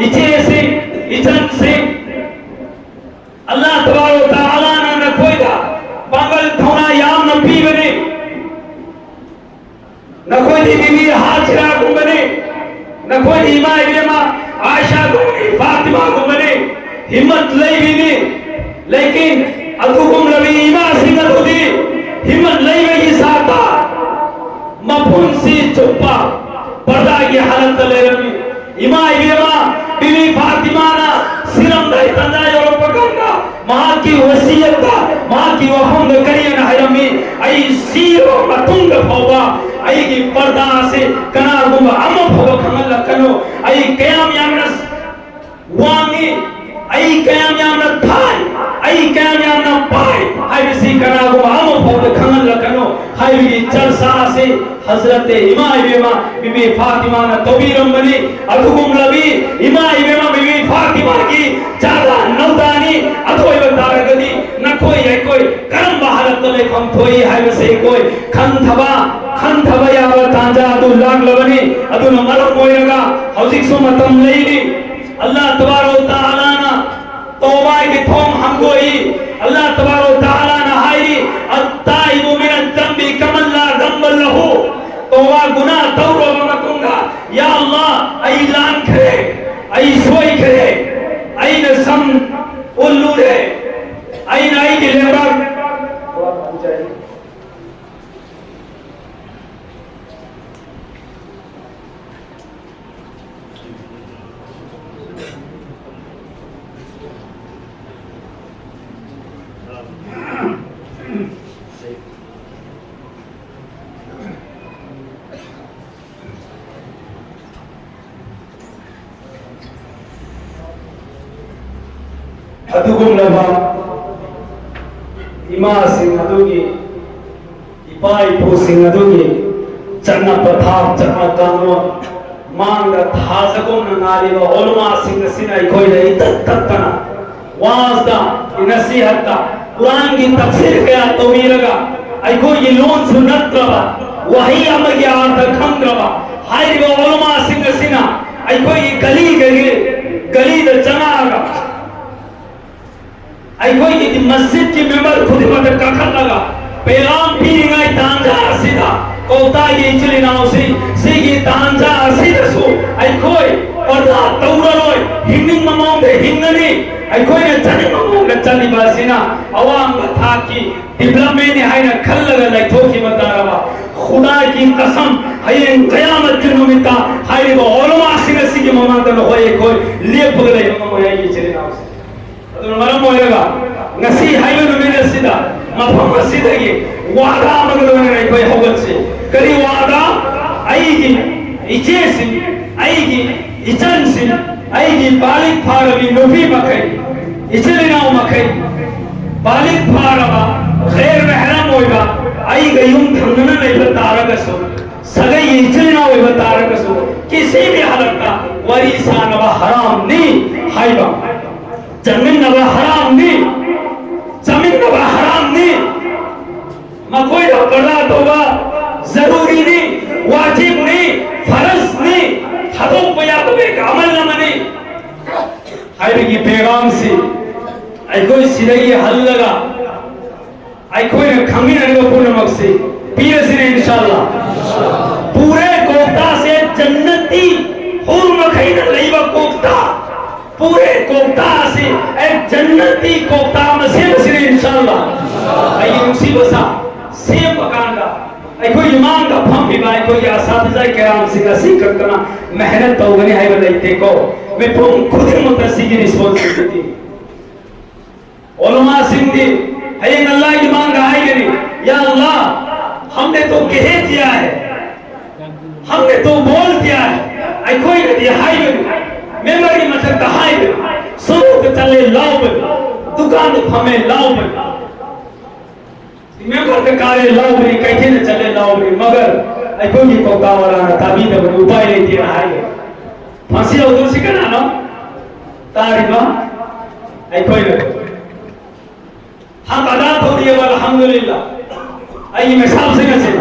ꯏꯆꯦꯁꯤꯡ, ꯏꯆꯟꯁꯤꯡ, ꯑꯜꯂꯥꯍ ꯇꯕꯥꯔꯛ ꯋ ꯇꯥꯂꯥꯅ ꯅꯈꯣꯏꯗ ꯄꯥꯡꯒꯜ ꯊꯧꯅꯥ ꯌꯥꯝꯅ ꯄꯤꯕꯅꯤ꯫ ꯅꯈꯣꯏꯗꯤ ꯕꯤꯕꯤ ꯍꯥꯖꯤꯔꯥꯒꯨꯝꯕꯅꯤ, ꯅꯈꯣꯏꯗꯤ ꯏꯃꯥ ꯏꯕꯦꯝꯃ ꯑꯥꯏꯁꯥꯒꯨꯝꯕꯅꯤ, ꯍꯤꯝꯃꯠ ꯂꯩꯔꯤꯅꯤ꯫ ꯂꯦꯀꯤꯟ ꯑꯗꯨꯒꯨꯝꯂꯕ ꯏꯃꯥꯁꯤꯡ ꯑꯗꯨꯗꯤ ꯍꯤꯝꯃꯠ ꯂꯩꯕꯒꯤ ꯁꯥꯇ ꯃꯄꯨꯟꯁꯤ ꯆꯨꯞꯄ ꯄꯔꯗꯥꯒꯤ ꯍꯥꯂꯠꯇ ꯂꯩꯔꯝꯃꯤ꯫ ꯏꯃꯥ ꯏꯕꯦꯝꯃ, ꯕꯤꯕꯤ ꯐꯥꯇꯤꯃꯥꯅ ꯁꯤꯔꯝꯗꯥꯏ ꯇꯥꯟꯖꯥ ꯌꯧꯔꯛꯄ ꯀꯥꯟꯗ ꯃꯍꯥꯛꯀꯤ ꯋꯁꯤꯌꯠꯇ, ꯃꯍꯥꯛꯀꯤ ꯋꯥꯐꯝꯗ ꯀꯔꯤ ꯍꯥꯏꯅ ꯍꯥꯏꯔꯝꯃꯤ? "ꯑꯩ ꯁꯤꯔꯕ ꯃꯇꯨꯡꯗ ꯐꯥꯎꯕ ꯑꯩꯒꯤ ꯄꯔꯗꯥ ꯑꯁꯤ ꯀꯅꯥꯒꯨꯝꯕ ꯑꯃ ꯐꯥꯎꯕ ꯈꯪꯍꯜꯂꯛꯀꯅꯨ꯫ ꯑꯩ ꯀꯌꯥꯝ ꯌꯥꯝꯅ ꯋꯥꯡꯉꯤ, ꯑꯩ ꯀꯌꯥꯝ ꯌꯥꯝꯅ ꯊꯥꯏ, ꯑꯩ ꯀꯌꯥꯝ ꯌꯥꯝꯅ ꯄꯥꯏ ꯍꯥꯏꯕꯁꯤ ꯀꯅꯥꯒꯨꯝꯕ ꯑꯃ ꯐꯥꯎꯕ ꯈꯪꯍꯜꯂꯛꯀꯅꯨ" ꯍꯥꯏꯕꯒꯤ ꯆꯔꯆꯥ ꯑꯁꯤ ꯍꯖꯔꯠꯇꯦ ꯏꯃꯥ ꯏꯕꯦꯝꯃ ꯕꯤꯕꯤ ꯐꯥꯇꯤꯃꯥꯅ ꯇꯧꯕꯤꯔꯝꯕꯅꯤ꯫ ꯑꯗꯨꯒꯨꯝꯂꯕꯤ ꯏꯃꯥ ꯏꯕꯦꯝꯃ ꯕꯤꯕꯤ ꯐꯥꯇꯤꯃꯥꯒꯤ ꯆꯥꯗꯥ ꯅꯧꯗꯥꯅꯤ ꯑꯗꯨ ꯑꯣꯏꯕ ꯇꯥꯔꯒꯗꯤ ꯅꯈꯣꯏ ꯑꯩꯈꯣꯏ ꯀꯔꯝꯕ ꯍꯥꯂꯠꯇ ꯂꯩꯐꯝ ꯊꯣꯛꯏ ꯍꯥꯏꯕꯁꯤ ꯑꯩꯈꯣꯏ ꯈꯟꯊꯕ, ꯈꯟꯊꯕ ꯌꯥꯕ ꯇꯥꯟꯖꯥ ꯑꯗꯨ ꯂꯥꯛꯂꯕꯅꯤ꯫ ꯑꯗꯨꯅ ꯃꯔꯝ ꯑꯣꯏꯔꯒ ꯍꯧꯖꯤꯛꯁꯨ ꯃꯇꯝ ꯂꯩꯔꯤ꯫ ꯑꯜꯂꯥꯍ ꯇꯕꯥꯔꯛ ꯋ ꯇꯥꯂꯥꯅ ꯇꯧꯕꯥꯒꯤ ꯊꯣꯡ ꯍꯥꯡꯗꯣꯛꯏ꯫ ꯑꯜꯂꯥꯍ ꯇꯕꯥꯔꯛ ꯋ ꯇꯥꯂꯥꯅ ꯍꯥꯏꯔꯤ, "ꯑꯠꯇꯥꯏꯕꯨ ꯃꯤꯅ ꯖꯝꯕꯤ ꯀꯃꯟ ꯂꯥ ꯖꯝꯕ ꯂꯍꯨ"꯫ ꯇꯧꯕꯥ ꯒꯨꯅꯥ ꯇꯧꯔꯕ ꯃꯇꯨꯡꯗ, "ꯌꯥ ꯑꯜꯂꯥꯍ, ꯑꯩ ꯂꯥꯟꯈ꯭ꯔꯦ, ꯑꯩ ꯁꯣꯏꯈ꯭ꯔꯦ, ꯑꯩꯅ ꯁꯝ ꯎꯜꯂꯨꯔꯦ, ꯑꯩꯅ ꯑꯩꯒꯤ ꯂꯩꯕꯥꯛ" ꯑꯗꯨꯒꯨꯝꯂꯕ ꯏꯃꯥꯁꯤꯡ ꯑꯗꯨꯒꯤ, ꯏꯄꯥ ꯏꯄꯨꯁꯤꯡ ꯑꯗꯨꯒꯤ ꯆꯠꯅ ꯄꯊꯥꯞ, ꯆꯠꯅ ꯀꯥꯡꯂꯣꯟ ꯃꯥꯡꯗ ꯊꯥꯖꯒꯨꯝꯅ ꯉꯥꯜꯂꯤꯕ ꯎꯂꯃꯥꯁꯤꯡ ꯑꯁꯤꯅ ꯑꯩꯈꯣꯏꯗ ꯏꯇꯠ ꯇꯠꯇꯅ ꯋꯥꯖꯗ, ꯅꯁꯤꯍꯠꯇ, ꯀꯨꯔꯥꯟꯒꯤ ꯇꯐꯁꯤꯔ ꯀꯌꯥ ꯇꯧꯕꯤꯔꯒ ꯑꯩꯈꯣꯏꯒꯤ ꯂꯣꯟꯁꯨ ꯅꯠꯇ꯭ꯔꯕ, ꯋꯥꯍꯩ ꯑꯃꯒꯤ ꯑꯥꯔꯊ ꯈꯪꯗ꯭ꯔꯕ ꯍꯥꯏꯔꯤꯕ ꯎꯂꯃꯥꯁꯤꯡ ꯑꯁꯤꯅ ꯑꯩꯈꯣꯏꯒꯤ ꯒꯂꯤ ꯒꯂꯤ, ꯒꯂꯤꯗ ꯆꯪꯉꯛꯑꯒ ꯑꯩꯈꯣꯏꯒꯤ ꯃꯁꯖꯤꯗꯀꯤ ꯃꯦꯝꯕꯔ ꯈꯨꯗꯤꯡꯃꯛꯇ ꯀꯥꯈꯠꯂꯒ ꯄꯦꯒꯥꯝ ꯄꯤꯔꯤꯉꯩ ꯇꯥꯟꯖꯥ ꯑꯁꯤꯗ ꯀꯧꯇꯥꯒꯤ ꯏꯆꯤꯜ ꯏꯅꯥꯎꯁꯤꯡ, ꯁꯤꯒꯤ ꯇꯥꯟꯖꯥ ꯑꯁꯤꯗꯁꯨ ꯑꯩꯈꯣꯏ ꯄꯔꯗꯥ ꯇꯧꯔꯔꯣꯏ, ꯍꯤꯡꯅꯤꯡꯕ ꯃꯑꯣꯡꯗ ꯍꯤꯡꯒꯅꯤ꯫ ꯑꯩꯈꯣꯏꯅ ꯆꯠꯅꯤꯡꯕ ꯃꯑꯣꯡꯗ ꯆꯠꯂꯤꯕ ꯑꯁꯤꯅ ꯑꯋꯥꯡꯕ ꯊꯥꯛꯀꯤ ꯗꯤꯕ꯭ꯂꯞꯃꯦꯟꯅꯤ ꯍꯥꯏꯅ ꯈꯜꯂꯒ ꯂꯩꯊꯣꯛꯈꯤꯕ ꯇꯥꯔꯕ, ꯈꯨꯗꯥꯒꯤ ꯀꯁꯝ, ꯍꯌꯦꯡ ꯀꯌꯥꯃꯠꯀꯤ ꯅꯨꯃꯤꯠꯇ ꯍꯥꯏꯔꯤꯕ ꯑꯣꯂꯣꯃꯥꯁꯤꯡ ꯑꯁꯤꯒꯤ ꯃꯃꯥꯡꯗ ꯅꯈꯣꯏ ꯑꯩꯈꯣꯏ ꯂꯦꯞꯄꯒ ꯂꯩꯕ ꯉꯝꯃꯣꯏ, ꯑꯩꯒꯤ ꯏꯆꯤꯜ ꯏꯅꯥꯎꯁꯤꯡ꯫ ꯑꯗꯨꯅ ꯃꯔꯝ ꯑꯣꯏꯔꯒ ꯉꯁꯤ ꯍꯥꯏꯕ ꯅꯨꯃꯤꯠ ꯑꯁꯤꯗ ꯃꯐꯝ ꯑꯁꯤꯗꯒꯤ ꯋꯥꯗꯥ ꯑꯃꯒ ꯂꯣꯏꯅꯅ ꯑꯩꯈꯣꯏ ꯍꯧꯒꯠꯁꯤ꯫ ꯀꯔꯤ ꯋꯥꯗꯥ? ꯑꯩꯒꯤ ꯏꯆꯦꯁꯤꯡ, ꯑꯩꯒꯤ ꯏꯆꯟꯁꯤꯡ, ꯑꯩꯒꯤ ꯕꯥꯂꯤꯛ ꯐꯥꯔꯕꯤ ꯅꯨꯄꯤ ꯃꯈꯩ, ꯏꯆꯤꯜ ꯏꯅꯥꯎ ꯃꯈꯩ, ꯕꯥꯂꯤꯛ ꯐꯥꯔꯕ, ꯒꯩꯔ ꯃꯦꯍꯔꯝ ꯑꯣꯏꯕ, ꯑꯩꯒ ꯌꯨꯝ ꯊꯪꯅꯅ ꯂꯩꯕ ꯇꯥꯔꯒꯁꯨ, ꯁꯥꯒꯩꯒꯤ ꯏꯆꯤꯜ ꯏꯅꯥꯎ ꯑꯣꯏꯕ ꯇꯥꯔꯒꯁꯨ, ꯀꯤꯁꯤ ꯚꯤ ꯍꯥꯂꯠꯇ ꯋꯥꯔꯤ ꯁꯥꯅꯕ ꯍꯔꯥꯝꯅꯤ ꯍꯥꯏꯕ꯫ ꯆꯠꯃꯤꯟꯅꯕ ꯍꯔꯥꯝꯅꯤ, ꯆꯥꯃꯤꯟꯅꯕ ꯍꯔꯥꯝꯅꯤ꯫ ꯃꯈꯣꯏꯗ ꯄꯔꯗꯥ ꯇꯧꯕ ꯖꯔꯨꯔꯤꯅꯤ, ꯋꯥꯖꯤꯕꯅꯤ, ꯐꯔꯖꯅꯤ, ꯊꯥꯗꯣꯛꯄ ꯌꯥꯗꯕ ꯑꯃꯜ ꯑꯃꯅꯤ ꯍꯥꯏꯕꯒꯤ ꯄꯦꯒꯥꯝꯁꯤ ꯑꯩꯈꯣꯏ ꯁꯤꯗꯒꯤ ꯍꯜꯂꯒ ꯑꯩꯈꯣꯏꯅ ꯈꯪꯃꯤꯟꯅꯔꯤꯕ ꯄꯨꯝꯅꯃꯛꯁꯤ ꯄꯤꯔꯁꯤꯅꯦ, ꯏꯟꯁꯥꯜꯂꯥ꯫ ꯄꯨꯔꯦ ꯀꯣꯛꯇꯥꯁꯦ ꯖꯟꯅꯇꯤ ꯍꯨꯔ ꯃꯈꯩꯅ ꯂꯩꯕ ꯀꯣꯛꯇꯥ, ꯄꯨꯔꯦ ꯀꯣꯛꯇꯥ ꯑꯁꯤ ꯑꯦ ꯖꯟꯅꯇꯤ ꯀꯣꯛꯇꯥ ꯑꯃ ꯁꯦꯝꯕꯁꯤꯅꯦ, ꯏꯟꯁꯥꯜꯂꯥ꯫ ꯑꯩꯒꯤ ꯅꯨꯡꯁꯤꯕ ꯁꯥ, ꯁꯦꯝꯕ ꯀꯥꯟꯗ ꯑꯩꯈꯣꯏꯒꯤ ꯃꯥꯡꯗ ꯐꯝꯃꯤꯕ ꯑꯩꯈꯣꯏꯒꯤ ꯑꯁꯥꯇꯤꯖꯥ ꯀꯌꯥꯝꯁꯤꯡ ꯑꯁꯤ ꯈꯛꯇꯅ ꯃꯦꯍꯅꯠ ꯇꯧꯒꯅꯤ ꯍꯥꯏꯕ ꯂꯩꯇꯦꯀꯣ꯫ ꯃꯤꯄꯨꯝ ꯈꯨꯗꯤꯡꯃꯛꯇ ꯁꯤꯒꯤ ꯔꯦꯁꯄꯣꯟꯁꯤꯕꯤꯂꯤꯇꯤ꯫ ꯑꯣꯂꯃꯥꯁꯤꯡꯗꯤ ꯍꯌꯦꯡ ꯑꯜꯂꯥꯍꯒꯤ ꯃꯥꯡꯗ ꯍꯥꯏꯒꯅꯤ, "ꯌꯥ ꯑꯜꯂꯥꯍ, ꯍꯝꯅꯦ ꯇꯣ ꯀꯍꯦ ꯗꯤꯌꯥ ꯍꯦ, ꯍꯝꯅꯦ ꯇꯣ ꯕꯣꯜ ꯗꯤꯌꯥ ꯍꯦ, ꯑꯩꯈꯣꯏꯅꯗꯤ ꯍꯥꯏꯕꯅꯤ, ꯃꯦꯝꯕꯔꯒꯤ ꯃꯊꯛꯇ ꯍꯥꯏꯕꯅꯤ, ꯁꯣꯔꯣꯛꯇ ꯆꯠꯂꯦ ꯂꯥꯎꯕꯅꯤ, ꯗꯨꯀꯥꯟꯗ ꯐꯝꯃꯦ ꯂꯥꯎꯕꯅꯤ, ꯃꯦꯝꯕꯔꯗ ꯀꯥꯔꯦ ꯂꯥꯎꯕꯅꯤ, ꯀꯩꯊꯦꯜꯗ ꯆꯠꯂꯦ ꯂꯥꯎꯕꯅꯤ, ꯃꯒꯔ ꯑꯩꯈꯣꯏꯒꯤ ꯀꯣꯛꯇꯥ ꯋꯥꯂꯥꯅ ꯇꯥꯕꯤꯗꯕꯅꯤ, ꯎꯄꯥꯏ ꯂꯩꯇꯦꯅ ꯍꯥꯏꯌꯦ"꯫ ꯐꯥꯡꯁꯤ ꯌꯧꯗꯣꯏꯁꯤ ꯀꯅꯥꯅꯣ? ꯇꯥꯔꯤꯕ ꯑꯩꯈꯣꯏꯅ꯫ ꯍꯛ ꯑꯗꯥ ꯇꯧꯔꯤꯑꯕ, ꯑꯜꯍꯝꯗꯨꯂꯤꯜꯂꯥ꯫ ꯑꯩꯒꯤ ꯃꯩꯁꯥꯁꯤꯡ ꯑꯁꯤ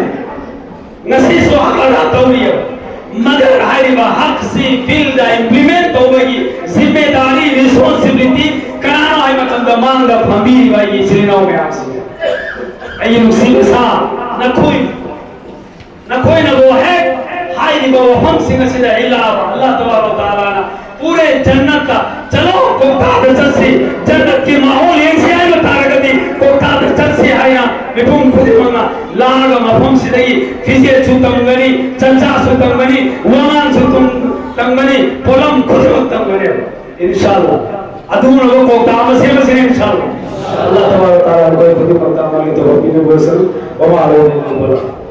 ꯉꯁꯤꯁꯨ ꯍꯛ ꯑꯗꯥ ꯇꯧꯔꯤꯑꯕ꯫ ꯃꯒꯔ ꯍꯥꯏꯔꯤꯕ ꯍꯛꯁꯤ ꯕꯤꯜꯗ ꯏꯝꯄ꯭ꯂꯤꯃꯦꯟ ꯇꯧꯕꯒꯤ ꯖꯤꯝꯃꯦꯗꯥꯔꯤ, ꯔꯦꯁꯄꯣꯟꯁꯤꯕꯤꯂꯤꯇꯤ ꯀꯅꯥꯅꯣ ꯍꯥꯏꯕ ꯃꯇꯝꯗ ꯃꯥꯡꯗ ꯐꯝꯕꯤꯔꯤꯕ ꯑꯩꯒꯤ ꯏꯆꯤꯜ ꯏꯅꯥꯎ ꯃꯌꯥꯝꯁꯤꯡ꯫ ꯑꯩꯒꯤ ꯅꯨꯡꯁꯤꯕ ꯁꯥ, ꯅꯈꯣꯏ, ꯅꯈꯣꯏꯅꯕꯨ ꯍꯦꯛ ꯍꯥꯏꯔꯤꯕ ꯋꯥꯐꯝꯁꯤꯡ ꯑꯁꯤꯗ ꯑꯩ ꯂꯥꯛꯑꯕ ꯑꯜꯂꯥꯍ ꯇꯕꯥꯔꯛ ꯋ ꯇꯥꯂꯥꯅ ꯄꯨꯔꯦ ꯖꯟꯅꯠꯇ ꯆꯠꯂꯣ, ꯀꯣꯛꯇꯥꯗ ꯆꯠꯁꯤ, ꯖꯟꯅꯠꯀꯤ ꯃꯍꯧ ꯌꯦꯡꯁꯤ ꯍꯥꯏꯕ ꯇꯥꯔꯒꯗꯤ ꯀꯣꯛꯇꯥꯗ ꯆꯠꯁꯤ ꯍꯥꯏꯅ ꯃꯤꯄꯨꯝ ꯈꯨꯗꯤꯡꯃꯛꯅ ꯂꯥꯛꯑꯒ ꯃꯐꯝꯁꯤꯗꯒꯤ ꯐꯤꯖꯦꯠꯁꯨ ꯇꯝꯒꯅꯤ, ꯆꯟꯖꯥꯁꯨ ꯇꯝꯒꯅꯤ, ꯋꯥꯉꯥꯡꯁꯨ ꯇꯝ-, ꯇꯝꯒꯅꯤ, ꯄꯣꯠꯂꯝ ꯈꯨꯗꯤꯡꯃꯛ ꯇꯝꯒꯅꯦꯕ, ꯏꯟꯁꯥꯜꯂꯥ꯫ ꯑꯗꯨꯒꯨꯝꯂꯕ ꯀꯣꯛꯇꯥ ꯑꯃ ꯁꯦꯝꯃꯁꯤꯅꯦ, ꯏꯟꯁꯥꯜꯂꯥ꯫ ꯑꯜꯂꯥꯍ ꯇꯕꯥꯔꯛ ꯋ ꯇꯥꯂꯥ ꯑꯩꯈꯣꯏ ꯈꯨꯗꯤꯡꯃꯛꯇ ꯑꯃꯒꯤ ꯇꯧꯕ ꯄꯤꯅꯕ ꯑꯣꯏꯁꯅꯨ꯫ ꯋꯃꯥ ꯑꯂꯩꯅꯥ ꯏꯜꯂꯜ ꯕꯂꯥꯒ꯫